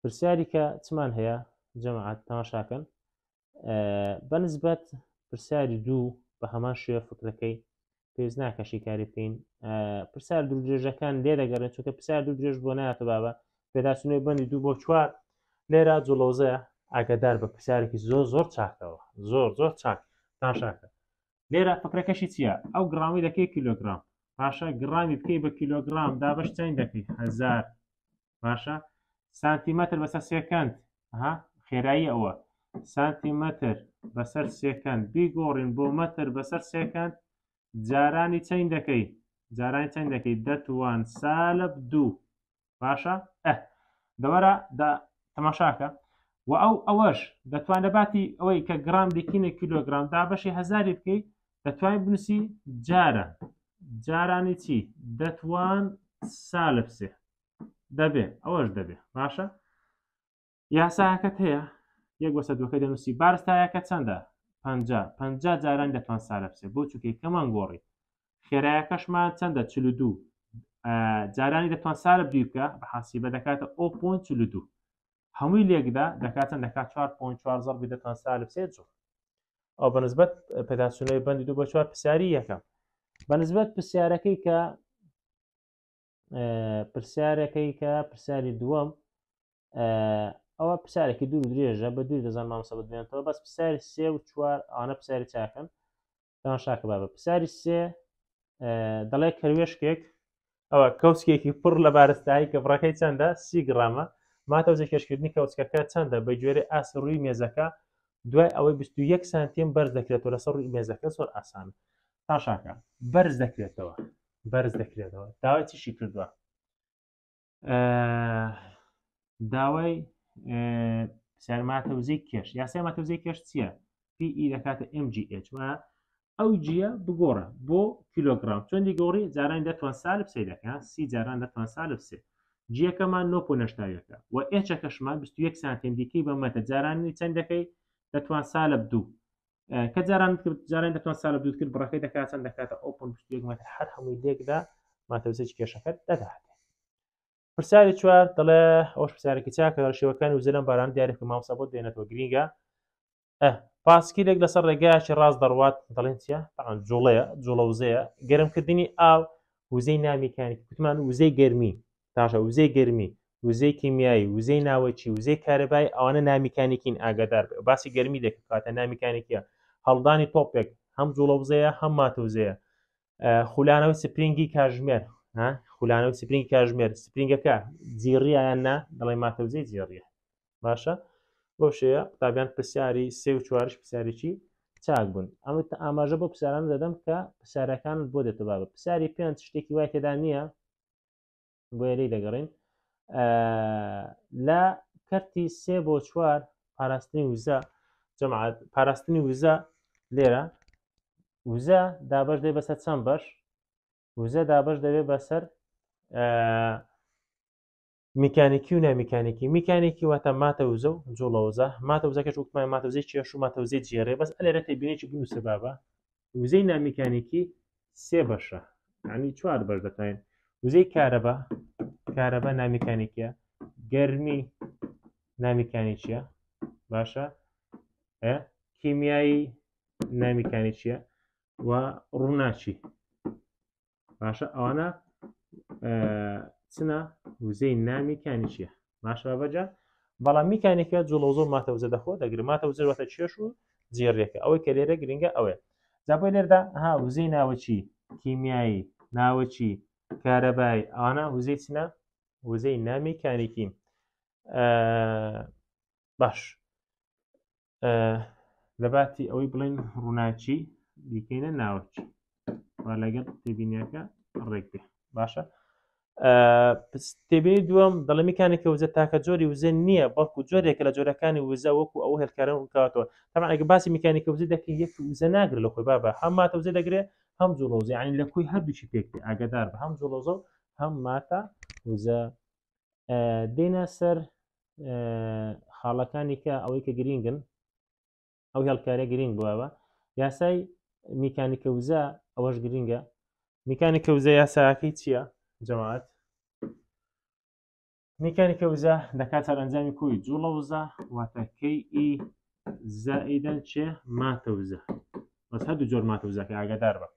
پرسیاری کە چمان هەیە جەماعەت تەماشاکەن، بەنسبەت پرسیاری دوو بە هەمان شێوە فکرەکەی پێویست ناکە شیکاری بکەین. پرسیار دوور درێژەکان لێ دەگەڕێن چونکە پرسیار دوور درێژ بۆ نایەتە بابە. پێداچوونەوەی بەندی دوو بۆ چوار لێرە جوڵەوزەیە، ئاگادار بە پرسیارێکی زۆر زۆر چاکەوە، زۆر زۆر چاک. تاشاکە لێرە فکرەکەشی چییە؟ ئەو گرامی دەکەی کیلۆگرام. باشە، گرامی بکەی بە کیلۆگرام دابەش چەند دەکەی؟ 1000. باشە، سانتیمەتر بەسەر سێکەند، ها خێرایی ئەوە سانتیمەتر بەسەر سێکەند بیگۆڕین بۆ مەتر بەسەر سێکەند جارانی چەند دەکەی؟ جارانی چەند دەکەی؟ دەتوان سالب دوو. باشە، ئە دەوەرە دا تەماشاکە و ئەو ئەوەش دەتوان لە باتی ئەوەی کە گرام دەکینە کیلۆگرام دابەشی هەزاری بکەی، دەتوانین بنووسی جاران جارانی چی؟ دەتوان سالب سێ دەبێ، ئەوەش دەبێ. باشە، یاساکەت هەیە یەک بەسەر دووەکەی دەنووسی. بارستایەکە چەندە؟ 50. 50 جاران دەتوان سالب سێ بۆ چونکە کەمان گۆڕی. خێرایەکەشمان چەندە؟ 42 جارانی دەتوان سالب دوو بکە بە حاسیبە دەکاتە 0.42. هەمووی لێکدا دەکات چەند؟ دەکات 4.4 زەربی دەتوان سالب سێ جوڵ. ئەو بەنسبەت پێداچوونەوەی بەندی دوو بە چوار پرسیاری یەکەم. بەنسبەت پرسیارەکەی کە پرسیارەکەی کە پرسیاری دووەم، ئەوە پرسیارێکی دوور درێژە، بە دوور دەزان مامۆستا بدوێنێتەوە. بەس پرسیاری سێ و چوار ئەوانە پرسیاری چاکەن. تەماشاکە بابە، پرسیاری سێ دەڵێ کەروێشکێک ئەوە کەوچکێکی پڕ لە بارستایی کە بڕەکەی چەندە؟ 30 گرامە. ماتەوزە کێشکردنی کەوچکەکە چەندە بە گوێرەی ئاست ڕووی مێزەکە دوای ئەوەی 21 سانتیم بەرز دەکرێتەوە لەسەر ڕووی مێزەکە؟ زۆر ئاسانە. تاشاکە بەرز دەکرێتەوە، بەرز دەکرێتەوە. داوای چیشی کردووە؟ داوای سەرماتەوزەی کێش. یاسای ماتەوزەی کێش چییە؟ PE دەکاتە MGH و ئەو جیە بگۆڕە بۆ کیلۆگرام. چۆن دیگۆڕی؟ جارانی دەتوان سالب سێ دەکە سی جاران دەتوان سالب سێ. جیەکەمان نۆ پۆ نەشتاویەکە و ئێچەکەشمان 21 سانتیم دیکەی بە مەتە جارانی چەند دەکەی؟ دەتوان سالب دوو. کە جاران کرد جاران دەتوان سالب دوو کرد بڕەکەی دەکات چەند؟ دەکاتە ئۆپن 21 مەتر. هەر هەمووی لێکدا ماتەوزێکی کێشەکە دەدات. پرسیاری چوار دەڵێ، ئەوش پرسیارێکی چاکە، دەڵێ شێوەکانی وزە لەم باران دیارە کە مامۆستا بۆ دێنێتەوە گرینگە. پاسکیلێک لەسەر ڕێگایەکی ڕاست دەڕوات، دەڵێن چییە؟ تەعان جوڵەیە، جوڵە وزەیە. گەرمکردنی ئاو وزەی نامیکانیکی، کوتمان وزەی گەرمی، تاشە وزەی گەرمی، وزەی کیمیایی، وزەی ناوەکی، وزەی کارەبایی ئەوانە نامیکانیکین، ئاگادار بێ. باسی گەرمی دەکەن کاتە نامیکانیکیە. هەڵدانی تۆپێک هەم جوڵە وزەیە هەم ماتە وزەیە. خولانەوەی سپرینگی کاژمێر، ها خولانەوەی سپرینگی کاژمێر، سپرینگەکە جیڕیە یان نا؟ دەڵێ ماتە وزەی جیڕیە. باشە، بەو شێوەیە قوتابیان پرسیاری سێ و چوارش پرسیارێکی چاک بوون. ئەمە ئاماژە بۆ پرسیارانە دەدەم کە پرسیارەکانت بۆ دێتە بابە. پرسیاری پێنج شتێکی وای تێدا نییە، بۆیە لێی دەگەڕین. لە کەرتی سێ بۆ چوار پاراستنی وزە جەماعەت، پاراستنی وزە لێرە وزە دابەش دەبێت بەسەر چەند بەش؟ وزە دابەش دەبێت بەسەر میکانیکی و نامیکانیکی. میکانیکی واتە ماتە وزە و جوڵە وزە. ماتە وزەکەش وتمان ماتە وزەی کێش و ماتە وزەی جێڕێ. بەس ئەلێرە تێبینێکی بنووسە بابە، وزەی نامیکانیکی سێ بەشە، یعنی چوار بەش دەتوانین. وزەی کارەبا، کارەبا نامیکانیکیە، گەرمی نامیکانیکیە، باشە، کیمیایی نامیکانیکیە و ڕووناکی. باشە، ئەوانە چنە وزەی نامیکانیکیە. باشە بابەجان، بەڵام میکانیکە جوڵە زۆر ماتە وزە دەخۆ دەگرێت. ماتە وزە واتە کێش و جێڕیەکە. ئەوەی کە لێرە گرنگە ئەوەیە. جا بۆی لێردا ها وزەی ناوەکی، کیمیایی، ناوەکی، کارەبایی، ئەوانە وزەی چنە؟ وزەی نامیکانیکی. باش، لە باتی ئەوەی بڵێن ڕووناکی بیکەینە ناوەکی و لەگەڵ تێبینیەکە ڕێک بێ. باشە، تێبینی دووەم دەڵێ میکانیکە وزە تاکە جۆری وزە نییە، بەڵکو جۆرێکە لە جۆرەکانی وزە وەکو ئەو هێلکارە ڕوونکراوەتەوە. تەبعەن ئەگەر باسی میکانیکە وزە دەکەین یەک وزە ناگرێت لە خۆی بابە، هەم ماتە وزە دەگرێت هەم جوڵە وزە، یعنی لە کۆی هەردووکی پێک دێ. ئاگادار بە، هەم جوڵە وزە و هەم ماتە وزە. دێنە سەر خاڵەکانی کە ئەوەی کە گرینگن، ئەو هێڵکارە گرینگ بووە. یاسای میکانیکە وزە ئەوەش گرینگە. میکانیکە وزە یاساکەی چییە جەماعەت؟ میکانیکە وزە دەکات سەرئەنجامی کۆی جوڵە وزە واتە KE زائیدەن چێ ماتە وزە. بەس هەردوو جۆر ماتە وزەکە ئاگادار بە.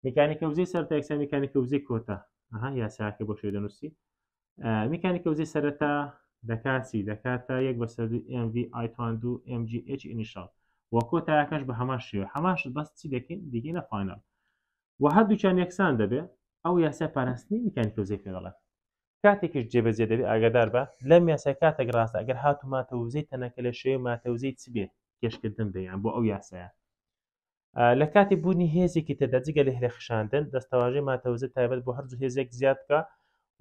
میکانیکە وزەی سەرەتا یەکسان میکانیکە وزەی کۆتا. ئەها یاساکە بۆ شێوە دەنووسی. میکانیکە وزەی سەرەتا دەکات چی؟ دەکاتە یەک بەسەر دوو ئێم ڤی ئای توان دوو ئێم جی ئێچ ئینیشال و کۆتایەکەش بە هەمان شێوە، هەمان شت بەس چی دەکەین؟ دیکەینە final و هەردووکیان یەکسان دەبێ. ئەو یاسای پاراستنی میکانیکە وزەی پێ دەڵێن. کاتێکیش جێبەجێ دەبێ ئاگادار بە لەم یاسای کاتێک ڕاستە ئەگەر هاتوو ماتە وزەی تەنەکە لە شێوەی ماتە وزەی چ بێ کێشکردن بێ، یان بۆ ئەو یاسایە لە کاتی بوونی هێزێکی تردا جگە لە هێلخشاندن، دەستەواژەی ماتەوزە تایبەت بۆ هەر هێزێک زیاد بکە،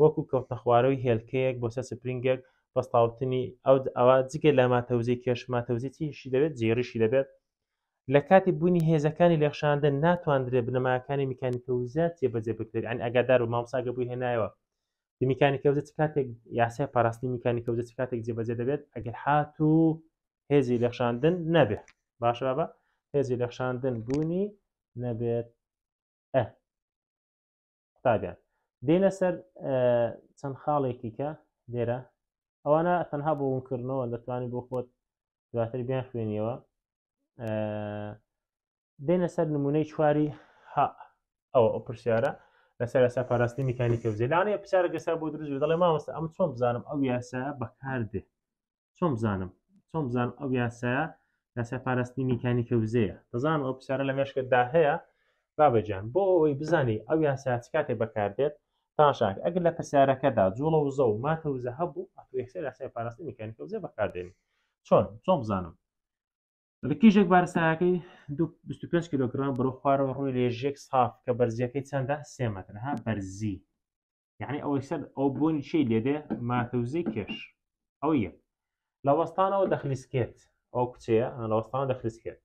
وەکو کەوتنەخوارەوەی هێلکەیەک بۆ سەر سپرینگێک، بەستاوتنی ئەو ئەوە جگە لە ماتەوزەی کێش ماتەوزەی چیشی دەبێت؟ جێڕیشی دەبێت. لە کاتی بوونی هێزەکانی لێخشاندن ناتواندرێت بنەماکانی میکانیکە وزە جێبەجێ بکرێت. یعنی ئاگادار و مامۆستاگە بووی هێنایەوە میکانیکە وزە چ کاتێک یاسای پاراستنی میکانیکە وزە چ کاتێک جێبەجێ دەبێت؟ ئەگەر هاتوو هێزی لێخشاندن نەبێت. باشە بابە، هێزی لێخشاندن بوونی نەبێت. ئە قوتابیان دێنە سەر چەند خاڵێکی کە لێرە ئەوانە تەنها بۆ ڕوونکردنەوە دەتوانانی بۆ خۆت دواتر بیان خوێنیەوە. دێنە سەر نمونەی چواری ها ئەوە ئەو پرسیارە لەسەر یاسا پاراستنی میکانیکە وزە. لەوانەیە پرسیارە گەسا بۆ دروست بێت، دەڵێ مامۆستا ئەم چۆن بزانم ئەو یاسایە بەکاردێ؟ چۆن بزانم؟ چۆن بزانم ئەو یاسایە یاسای پاراستنی میکانیکە وزەیە؟ دەزانم ئەو پرسیارە لە مێشکتدا هەیە بابە گیان. بۆ ئەوەی بزانی ئەو یاسایە چ کاتێک بەکاردێت، تاشاک ئەگەر لە پرسیارەکەدا جوڵە وزە و ماتە وزە هەبوو، ئەتۆ یەکسەر یاسای پاراستنی میکانیکە وزە بەکاردێنی. چۆن؟ چۆن بزانم؟ لە کیژێک بارستایەکەی 25 کیلۆگرام بەرەو خوارەوە ڕووی لێژێک ساف کە بەرزیەکەی چەندە؟ سێ مەتر. ها بەرزی یعنی ئەوەی سەر ئەو بۆنی چی لێدێ؟ ماتەوزەی کێش. ئەو یەک لە وەستانەوە دەخلیسکێت، ئەو کوچەیە لە وەستانەوە دەخلیسکێت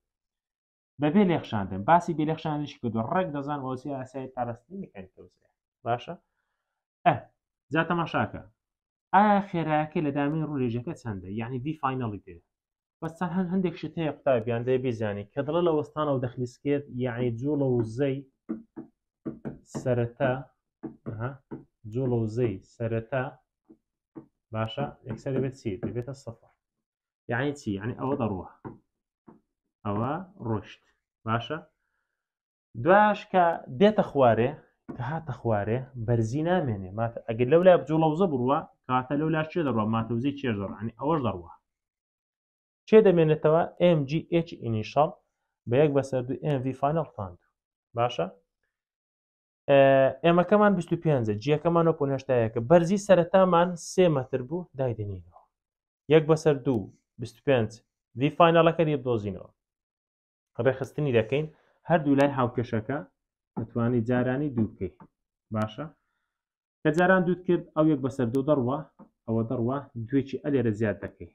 بەبێ لێخشاندن. باسی بێ لێخشاندنیش کردووە، ڕێک دەزان ئەوە ئاسایی پاراستنی میکانیکە وزەیە. باشە ئە جا تەماشاکە ئایا خێرایەکەی لە دامین ڕوولێژەکە چەندە؟ یعنی V final ی دێ. بەس چەند هەندێک شت هەیە قوتابیان دەبێ بیزانی کە دڵە لە وەستانەوە دەخلیسکێت، یعنی جوڵە وزەی سەرەتا، جوڵە وزەی سەرەتا باشە یەکسەر دەبێت چی؟ دەبێتە سفر. یعنی چی؟ یعنی ئەوە دەڕوە، ئەوە ڕۆشت. باشە دواش کە دێتە خوارێ، کە هاتە خوارێ بەرزی نامێنێ. ماتە ئەگەر لەو لای جوڵە وزە بڕوە، کاتە لەو لاش چێ دەڕوە؟ ماتە وزەی چێژ دەڕوە، یعنی ئەوەش دەڕوە. چێ دەمێنێتەوە؟ MGH initial بە یەک بەسەر دوو MV final تاند. باشە ئێمەکەمان 25 جیەکەمان وەکو هێشتایەکە. بەرزی سەرەتامان سێ مەتر بوو، دایدەنینەوە یەک بەسەر دوو 25 V final ەکە لێ بدۆزینەوە. ڕێکخستنی دەکەین هەردوو لای هاوکێشەکە دەتوانی جارانی دوو بکەیت باشە کە جاران دووت کرد ئەو یەک بەسەر دوو دەڕوا ئەوە دەڕوا دوێکی ئەلێرە زیاد دەکەی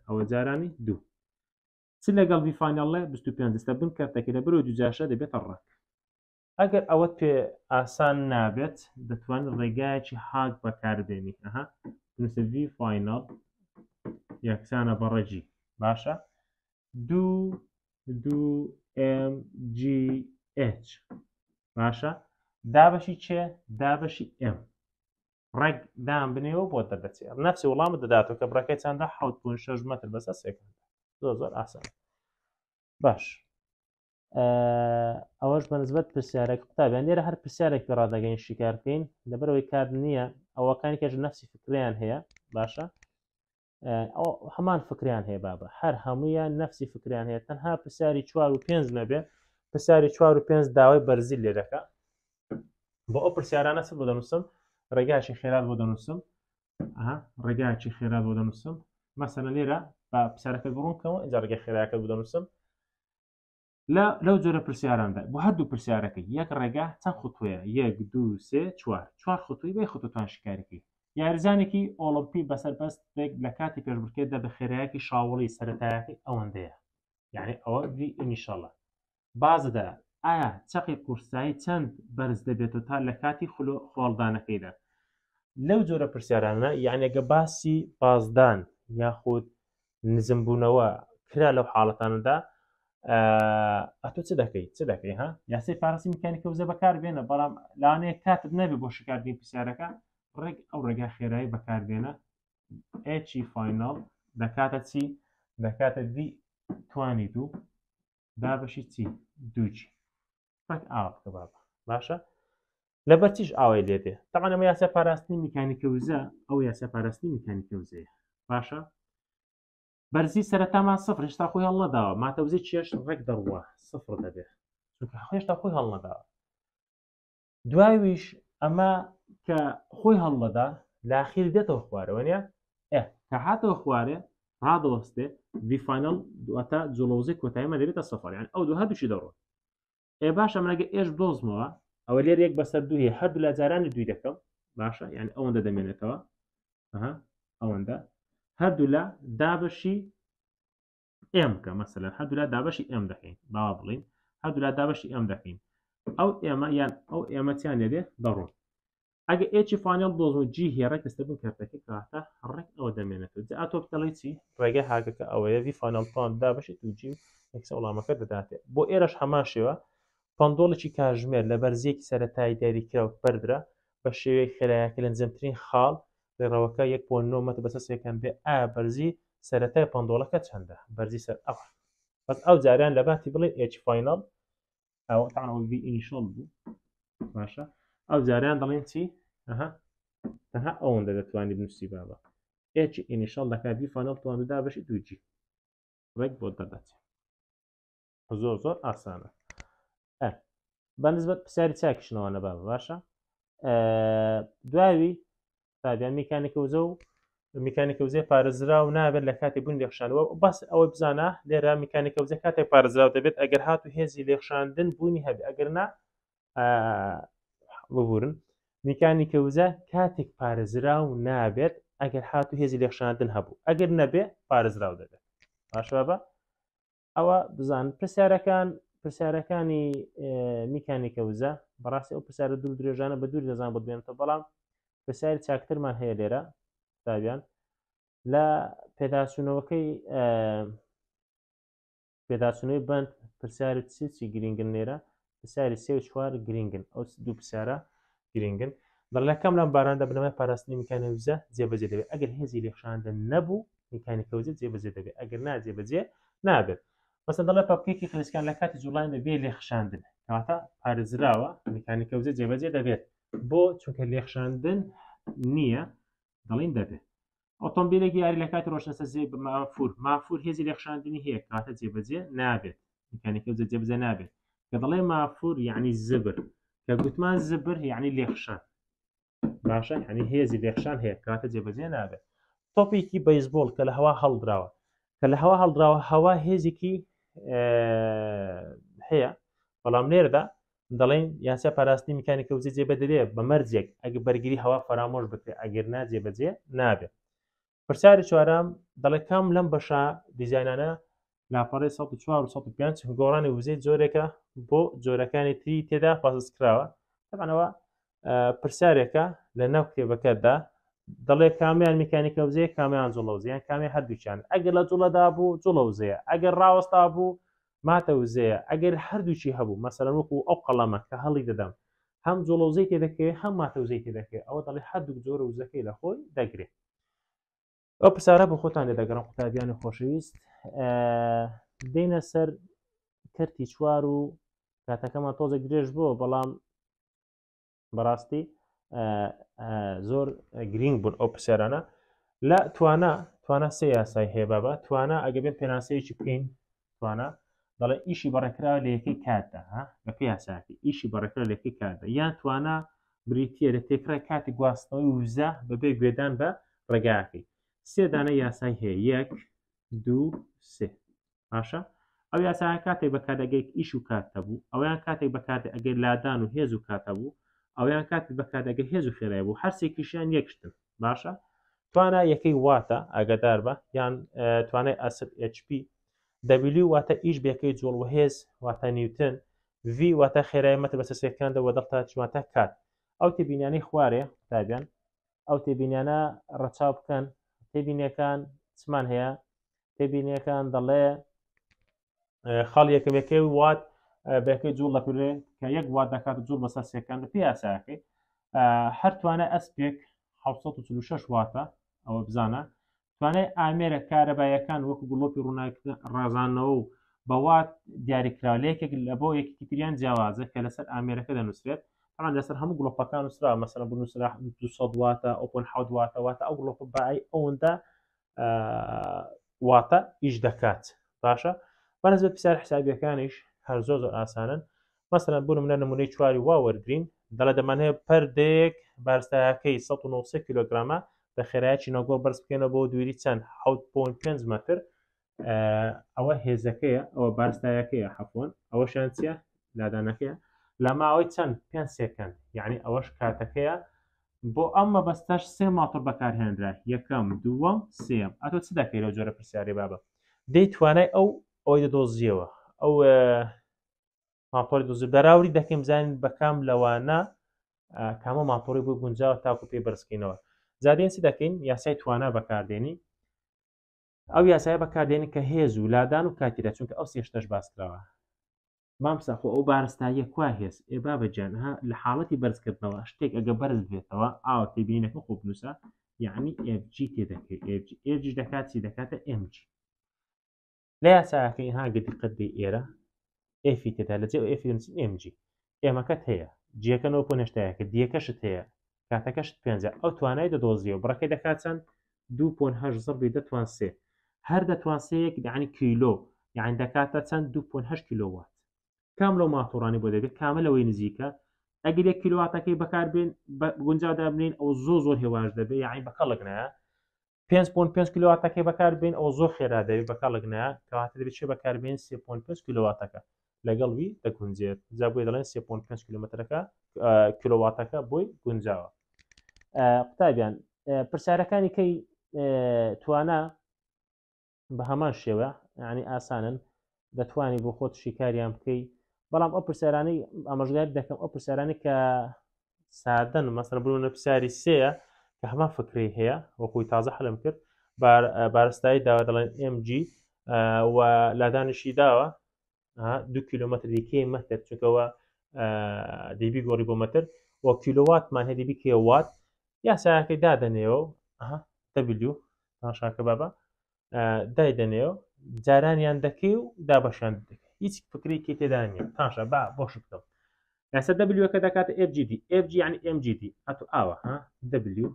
ئەوە جارانی دوو چ لەگەڵ V final ێ 25 دەستە بن کەرتەکە لە بەرەوە دووجاشە دەبێتە ڕەگ ئەگەر ئەوەت پێ ئاسان نابێت دەتوانین ڕێگایەکی هاک بەکاربێنی ئەها بنووسە V final یەکسانە بە ڕەگی باشە دوو دوو M G H باشە دابەشی چێ دابەشی M ڕێک دام بنێەوە بۆ دەردەچێت نفسی وەڵامت دەداتەوە کە بڕەکەی چەندە 7.6 مەتر بەسەر سێکەندە زۆر زۆر ئاسان باش ئەوەش بەنسبەت پرسیارێک قوتابیان لێرە هەر پرسیارێک پێ ڕادەگەین شیکار بکەین لەبەرەوەی کات نییە ئەوەکانی کەش نفسی فکریان هەیە باشە هەمان فکریان هەیە بابە هەر هەمویان نفسی فکریان هەیە تەنها پرسیاری چوار و پێنج نەبێ پرسیاری چوار و پێنج داوای بەرزی لێ دەکە بۆ ئەو پرسیارانە چ بۆ دەنووسم ڕێگاشی خێرات بۆ دەنووسم ڕێگایکی خێرا بۆ دەنووسم مەسەلەن لێرە بە پرسیارەکە بڕوون بکەمەوە ئینجا ڕێگای خێراکە بۆ دەنووسم لە لەو جۆرە پرسیاراندا بۆ هەردوو پرسیارەکە یەک ڕێگا چەند خوتوەیە یەک دوو سێ چوار چوار خوتوی بێ خوتوتان شکارەکەی یاریزانێکی ئۆڵمپی بەسەر بەستێک لە کاتی پێشبڕکێدا بە خێرایەکی شاوڵی سەتایەکەی ئەوەندەیە یعنی ئەوە V initial ە بازدە ئایا چەقی قورسایی چەند بەرز دەبێتەوە تا لە کاتی خۆڵدانەکەیدا لەو جۆرە پرسیارانە یعنی گە باسی بازدان یاخود نزمبوونەوە کرا لەو حاڵەتانەدا ئەتۆ چ دەکەی چ دەکەی ها یاسای پاراستی میکانیکە وزە بەکار بێنە بەڵام لانەیە کاتت نەبێ بۆ شکاردنی پرسیارەکە ڕێک ئەو ڕێگا خێرایی بەکاربێنە H final دەکاتە چی دەکاتە V توانی دوو دابەشی چی دووجی ڕێک ئاوا بکە بابە باشە لەبەر چیش ئاوای لێ دێ تەعاان ئەمە یاسا پاراستنی میکانیکە وزە ئەو یاسا پاراستنی میکانیکە وزەیە باشە بەرزی سەرەتامان سفر هێشتا خۆی هەڵنەداوە ماتە وزەی چێش ڕێک دەڕوا سفر دەبێت چونکە هێشتا خۆی هەڵنەداوە دواویش ئەمە کە خۆی هەڵدەدا لاخیر دێتەوە خوارەوە نیە ئێ کە هاتەوە خوارێ ڕادەوەستێ V final دواتە جوڵەوزەی کۆتاییمە دەبێتە سەفەر یان ئەو دوو هەردووشی دەڕۆن ئێ باشە منەگە H دۆزمەوە ئەوە لێر یەک بەسەر دوو هەیە هەردوو لا جارانی دووی دەکەم باشە یان ئەوەندە دەمێنێتەوە ئەوەندە هەردوو لا دابەشی M کە مەسەلەن هەردوولا دابەشی M دەکەین باوا بڵین هەردوولا دابەشی M دەکەین ئەو ئێمە یان ئەو ئێمە چیان لێدێ دەڕۆن ئەگە H final دۆزم و G هەیە ڕێک دەستە بن کەرتەکە کەواتە ڕێک ئەوە دەمێنێتەوە جا ئەتۆ دەڵێی چی ڕێگەی هاگەکە ئەوەیە V final توان دابەشی دوو G و یەکسەر وەڵامەکە دەداتێ بۆ ئێرەش هەمان شێوە پەندۆڵێکی کاژمێر لە بەرزییەکی سەرەتایی دیاریکراو بەردرا بە شێوەیەک خێرایەکە لە نزمترین خاڵ ڕێڕەوەکە 1.9 مەتر بەسەر سێکەند بێ ئایا بەرزی سەرەتای پەندۆڵەکە چەندە بەرزی سەر ئەوە بەس ئەو جاریان لە باتی بڵێ H final ئەوە تاان ئەوە V initial بوو باشە ئەو جاریان دەڵێن چی ئەها تەنها ئەوەندە دەتوانی بنووسی بابە H initial دەکات V final توان دابەشی دوو G ڕێک بۆ دەردەچێت زۆر زۆر ئاسانە بەنسبەت پرسیاری چاکیشنەوە نەبا باشە دواوی تابیان میکانیکە وزە و میکانیکە وزەی پارێزراو نابێت لە کاتی بوون لێخشانەوە بەس ئەوەی بزانە لێرە میکانیکە وزە کاتێک پارێزراو دەبێت ئەگەر هات و هێزی لێخشاندن بوونی هەبێت ئەگەر نا ببورن میکانیکە وزە کاتێک پارێزراو نابێت ئەگەر هات و هێزی لێخشاندن هەبوو ئەگەر نەبێ پارێزراو دەبێت باشە بە ئەوە بزان پرسیارەکان پرسیارەکانی میکانیکە وزە بەڕاستی ئەو پرسیارە دوور درێژانە بە دوور دەزان بۆ بێنێتەوە بەڵام پرسیاری چاکترمان هەیە لێرە قوتابیان لە پێداچوونەوەکەی پێداچوونەوەی بند پرسیاری چی چی گرنگن لێرە پرسیاری سێ و چوار گرنگن ئەو دوو پرسیارە گرنگن دەڵێ لە کام لەم باراندا بنەمای پاراستنی میکانیکی وزە جێبەجێ دەبێت ئەگەر هێزی لێکشاندن نەبوو میکانیکە وزە جێبەجێ دەبێت ئەگەر نا جێبەجێ نابێت مەسەن دەڵێ پەپکێکی خلیسکان لە کاتی جوڵان بێ لێخشاندن کەواتە پارێزراوە میکانیکە وزە جێبەجێ دەبێت بۆ چونکە لێخشاندن نییە دەڵین دەبێت ئۆتۆمبیلێکی یاری لە کاتی ڕۆشتنە سەر زێ مافور مافور هێزی لێخشاندنی هەیە کەواتە جێبەجێ نابێت میکانیکە وزە جێبەجێ نابێت کە دەڵێ مافور یعنی زبر کە گوتمان زبر یعنی لێخشان باشە یعنی هێزی لێخشان هەیە کەواتە جێبەجێ نابێت تۆپێکی بەیسبۆڵ کە لە هەوا هەڵدراوە کە لە هەوا هەڵدراوە هەوا هێزێکی هەیە بەڵام لێرەدا دەڵێن یاسا پاراستنی میکانیکە وزە جێبەجێ بە مەرجێک ئەگە بەرگری هەوا فەرامۆش بکرێت ئەگەر نا جێبەجێ نابێت. پرسیاری چوارەم دەڵێ کام لەم بەشە دیزاینانە لاپەڕەی 104 و 105 گۆڕانی وزەی جۆرێکە بۆ جۆرەکانی تری تێدا پاسس کراوە تەبعەنەوە پرسیارێکە لە ناو کتێبەکەدا دەڵێ کامیان میکانیکە وزەیە کامیان جوڵە وزەیان کامی هەردووکیان ئەگەر لە جوڵەدا بوو جوڵە وزەیە ئەگەر ڕاوەستا بوو ماتە وزەیە ئەگەر هەردووکی هەبوو مەسەلەن وەکو ئەو قەڵەمە کە هەڵی دەدەم هەم جوڵە وزەی تێدەکەوێت هەم ماتە وزەی تێدەکەوێت ئەوە دەڵێ هەردووک جۆرە وزەکەی لە خۆی دەگرێت ئەو پرسیارە بۆ خۆتان لێ دەگەڕم قوتابیانی خۆشەویست دێنە سەر کەرتی چوار و کاتەکەمان تۆزێک درێژ بووە بەڵام بەڕاستی زۆر گرینگ بوون ئەو پرسیارانە لە توانا توانا سێ یاسای هەیە بابا توانا ئەگە بێن پێناسەیەکی بکەین توانا دەڵێ ئیشی بەڕێکراوە لە یەکەی کاتدا ها بە پێی یاساکەی ئیشی بەڕێکراوە لە یەکەی کاتدا یان توانا بریتییە لە تێکڕای کاتی گواستنەوەی وزە بەبێ گوێدان بە ڕێگاکەی سێ دانە یاسای هەیە یەک دوو سێ باشە ئەو یاسایە کاتێک بەکاردەگەیت ئیش و کات هەبوو ئەویان کاتێک بەکاردێ ئەگەر لادان و هێز و کات هەبوو ئەویان کاتێک بەکاردەگە هێز و خێرای بوو هەرسێکیشیان یەکشتن باشە توانا یەکەی واتە ئاگادار بە یان توانای ئەسپ HP W واتە ئیش بێکەی جوڵ و هێز واتە نیوتن V واتە خێرای مەتر بەسەر سێکەندە وە دەڵتا واتە کات ئەو تێبینیانەی خوارێ قوتابیان ئەو تێبینیانە ڕەچاو بکەن تێبینیەکان چمان هەیە تێبینیەکان دەڵێ خاڵ یەکەمەکەی وات بەکەی جوڵ دەکرێت کە یەک وات دەکات جوڵ بەسەر سێکان پێ یاساکەی هەر توانای ئەسپێک 1946 واتە ئەوە بزانە توانای ئامێرە کارەبایەکان وەکو گڵۆپی ڕووناک ڕازانەوە و بە وات دیاریکراوە لە یەکێک لە بۆ یەکێکی تریان جیاوازە کە لەسەر ئامێرەکە دەنووسرێت طبعا لەسەر هەموو گڵۆپەکان نووسرا مەسەلەن بنووسرا 200 واتە 0.7 واتە واتە ئەو گڵۆپە بای ئەوەندە واتە ئیش دەکات باشە بەنسبەت پرسیار حسابیەکانیش هەر زۆر زۆر ئاسانن مەسەلەن بۆ نمونە نمونەی چواری وا وەرگین دەڵێ دەمانەیە پەردەیەک بارستایەکەی 1970 کیلۆگرامە بە خێرایەکی نەگۆڕ بەرز بکەینەوە بۆ دووری چەند 7.5 مەتر ئەوە هێزەکەیە ئەوە بارستایەکەیە حەفۆن ئەوەشیان چییە لادانەکەیە لە ماوەی چەند پێ سێکەند یعنی ئەوەش کاتەکەیە بۆ ئەم مەبەستەش سێ ماتۆر بەکارهێنرا یەکەم دووەم سێم ئەتۆ چ دەکەی لەو جۆرە پرسیاری بابە دەی توانای ئەو ئەوەی دەدۆزیەوە ئەو ماتۆری دۆزی بەراوری دەکەین بزانین بەکام لەوانە کامە ماتۆری بۆ گونجاوە تاکو پێی بەرزکەینەوە جادێن چی دەکەین یاسای توانا بەکاردێنی ئەو یاسایە بەکاردێنی کە هێز و لادان و کاتیرە چونکە ئەو سێشتەش باسکراوە مامسا خۆ ئەو بارستاییە کوا هێز ئێ بابە گیان ها لە حاڵەتی بەرزکردنەوە شتێک ئەگە بەرز بێتەوە ئاوە تێبینەکە خۆ بنووسە یعنی FG تێدەکەی FG FG دەکات چی دەکاتە MG لە یاساکەی ها گە دیقەت بێ ئێرە F تێدا لە جێ F نووسین MG ئێمەکەت هەیە جیەکە نۆ پۆ نەشتایەکە دیەکەشت هەیە کاتەکەشت پێنجە ئەو توانای دەدۆزیەوە بڕەکەی دەکات چەند دوو پۆن هەشت زەڕبی دەتوان سێ هەر دەتوان سێیەک یعنی کیلۆ یعنی دەکاتە چەند دوو پۆن هەشت کیلۆوات کام لەو ماتۆڕانی بۆ دەبێت کامە لەوەی نزیکە ئەگەر یەک کیلۆواتەکەی بەکاربێن گونجاو دابنین ئەو زۆر زۆر هێواش دەبێت یعنی بە کەڵک نایە 5.5 کیلۆواتەکەی بەکاربێن ئەو زۆر خێرا دەبێت بە کەڵک نایە کەواتە دەبێت چێ بەکاربێن 3.5 کیلۆواتەکە لەگەڵ وی دەگونجێت جا بۆی دەڵێن 3.5 کیلومترەکە کیلۆواتەکە بۆی گونجاوە قوتابیان پرسیارەکانی کەی توانا بە هەمان شێوە ینی ئاسانن دەتوانی بۆ خۆت شیکاریان بکەی بەڵام ئەو پرسیارانەی ئامۆژگاری دەکەم ئەو پرسیارانی کە سادەن مەسەر بوون پرسیاری سەیە کە هەمان فکری هەیە وەکوی تازە حلم کرد بارستایی داوا دەڵێن MG و لادانشی داوە دو کیلومتر دیکەی مەتر چونکەوە دەیبی گۆڕی بۆ مەتر و کیلوواتمان هەیە دەبی کێ وات یاساکەی دادەنێەوە W تاشاکە بابە دایدەنێەوە جارانیان دەکەی و دابەشیان دەکەی هیچ فکرێکی تێدا نییە تاشا با بۆش بکەم ئێستا W-ەکە دەکاتە FGD FG یعنی MGD ئەتو ئاوە ها W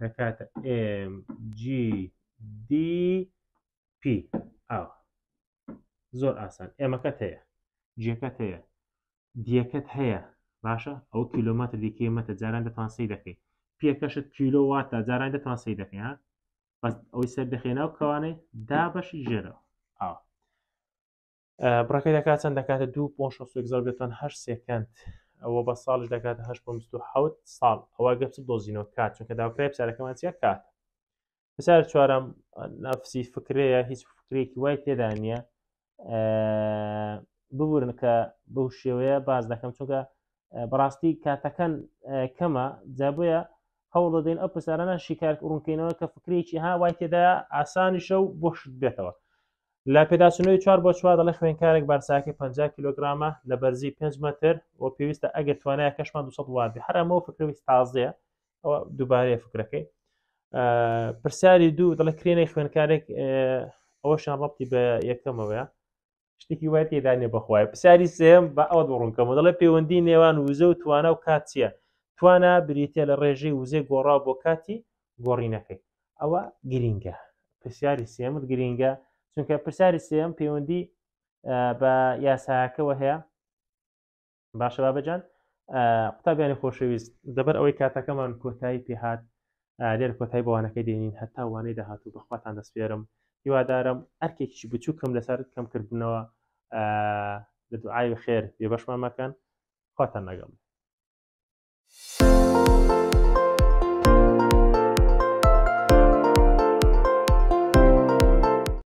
دەکاتە MGD P ئاوە زۆر ئاسان ئێمەکەت هەیە جیەکەت هەیە دیەکەت هەیە باشە ئەو کیلۆمەتر دیکەی مەتە جاران دەتوان سی دەکەی پێکەشت کیلۆ واتە جاران دەتوان سی دەکەی ها بەس ئەوەی سەر دەخێناو کەوانەی دابەشی ژێرەوە ئاوە. بڕەکەی دەکات چەند دەکاتە 2.61 زەرب لە تۆن 8 second ئەوە بە ساڵش دەکاتە 8.27 ساڵ ئەوە گەر چ دۆزینەوە کات چونکە داواکرای پرسیارەکەمان چیە کات پرسیار چوارەم نفسی فکرەیە هیچ فکرێکی وای تێدا نییە ببورن کە بەو شێوەیە باز دەکەم چونکە بەڕاستی کاتەکان کەمە جا بۆیە هەوڵ دەدەین ئەو پرسیارانە شیکار ڕوونکەینەوە کە فکرێکی ها وای تێدا ئاسانیشە و بۆشت بێتەوە لە پێداچوونەوەی چوار بۆ چوار دەڵێ خوێندکارێک بارساکەی 50 کیلۆگرامە لە بەرزی 5 مەتر و پێویستە ئەگەر توانایەکەشمان 200 وات بێ هەر ئەمەوە فکرەوەی تازەیە ئەوە دووبارەیە فکرەکەی پرسیاری دوو دەڵێ کرێنەی خوێندکارێک ئەوەشیان ڕەتی بە یەکەمەوەیە شتێکی وای تێدا نیە بەخوای پرسیاری سێم بە ئەوە ڕوونکەمە دەڵێ پەیوەندی نێوان وزە و توانا و کات چییە توانا بریتە لە ڕێژەی وزەی گۆڕاو بۆ کاتی گۆڕینەکەی ئەوە گرینگە پرسیاری سێمت گرینگە چونکە پرسیاری سێم پەیوەندی بە یاساکەوە هەیە باشە بابەجان قوتابیانی خۆشەویست دەبەر ئەوەی کاتەکەمان کۆتایی پێهات لێر کۆتایی بەوانەکەی دێنین هەتا وانەی داهاتوو بەخواتان دەسپێرم هیوادارم ئەرکێکی بچووکم لەسەر کەمکردنەوە لە دوعای خێر بێبەشمان مەکەن خواتان لەگەڵ.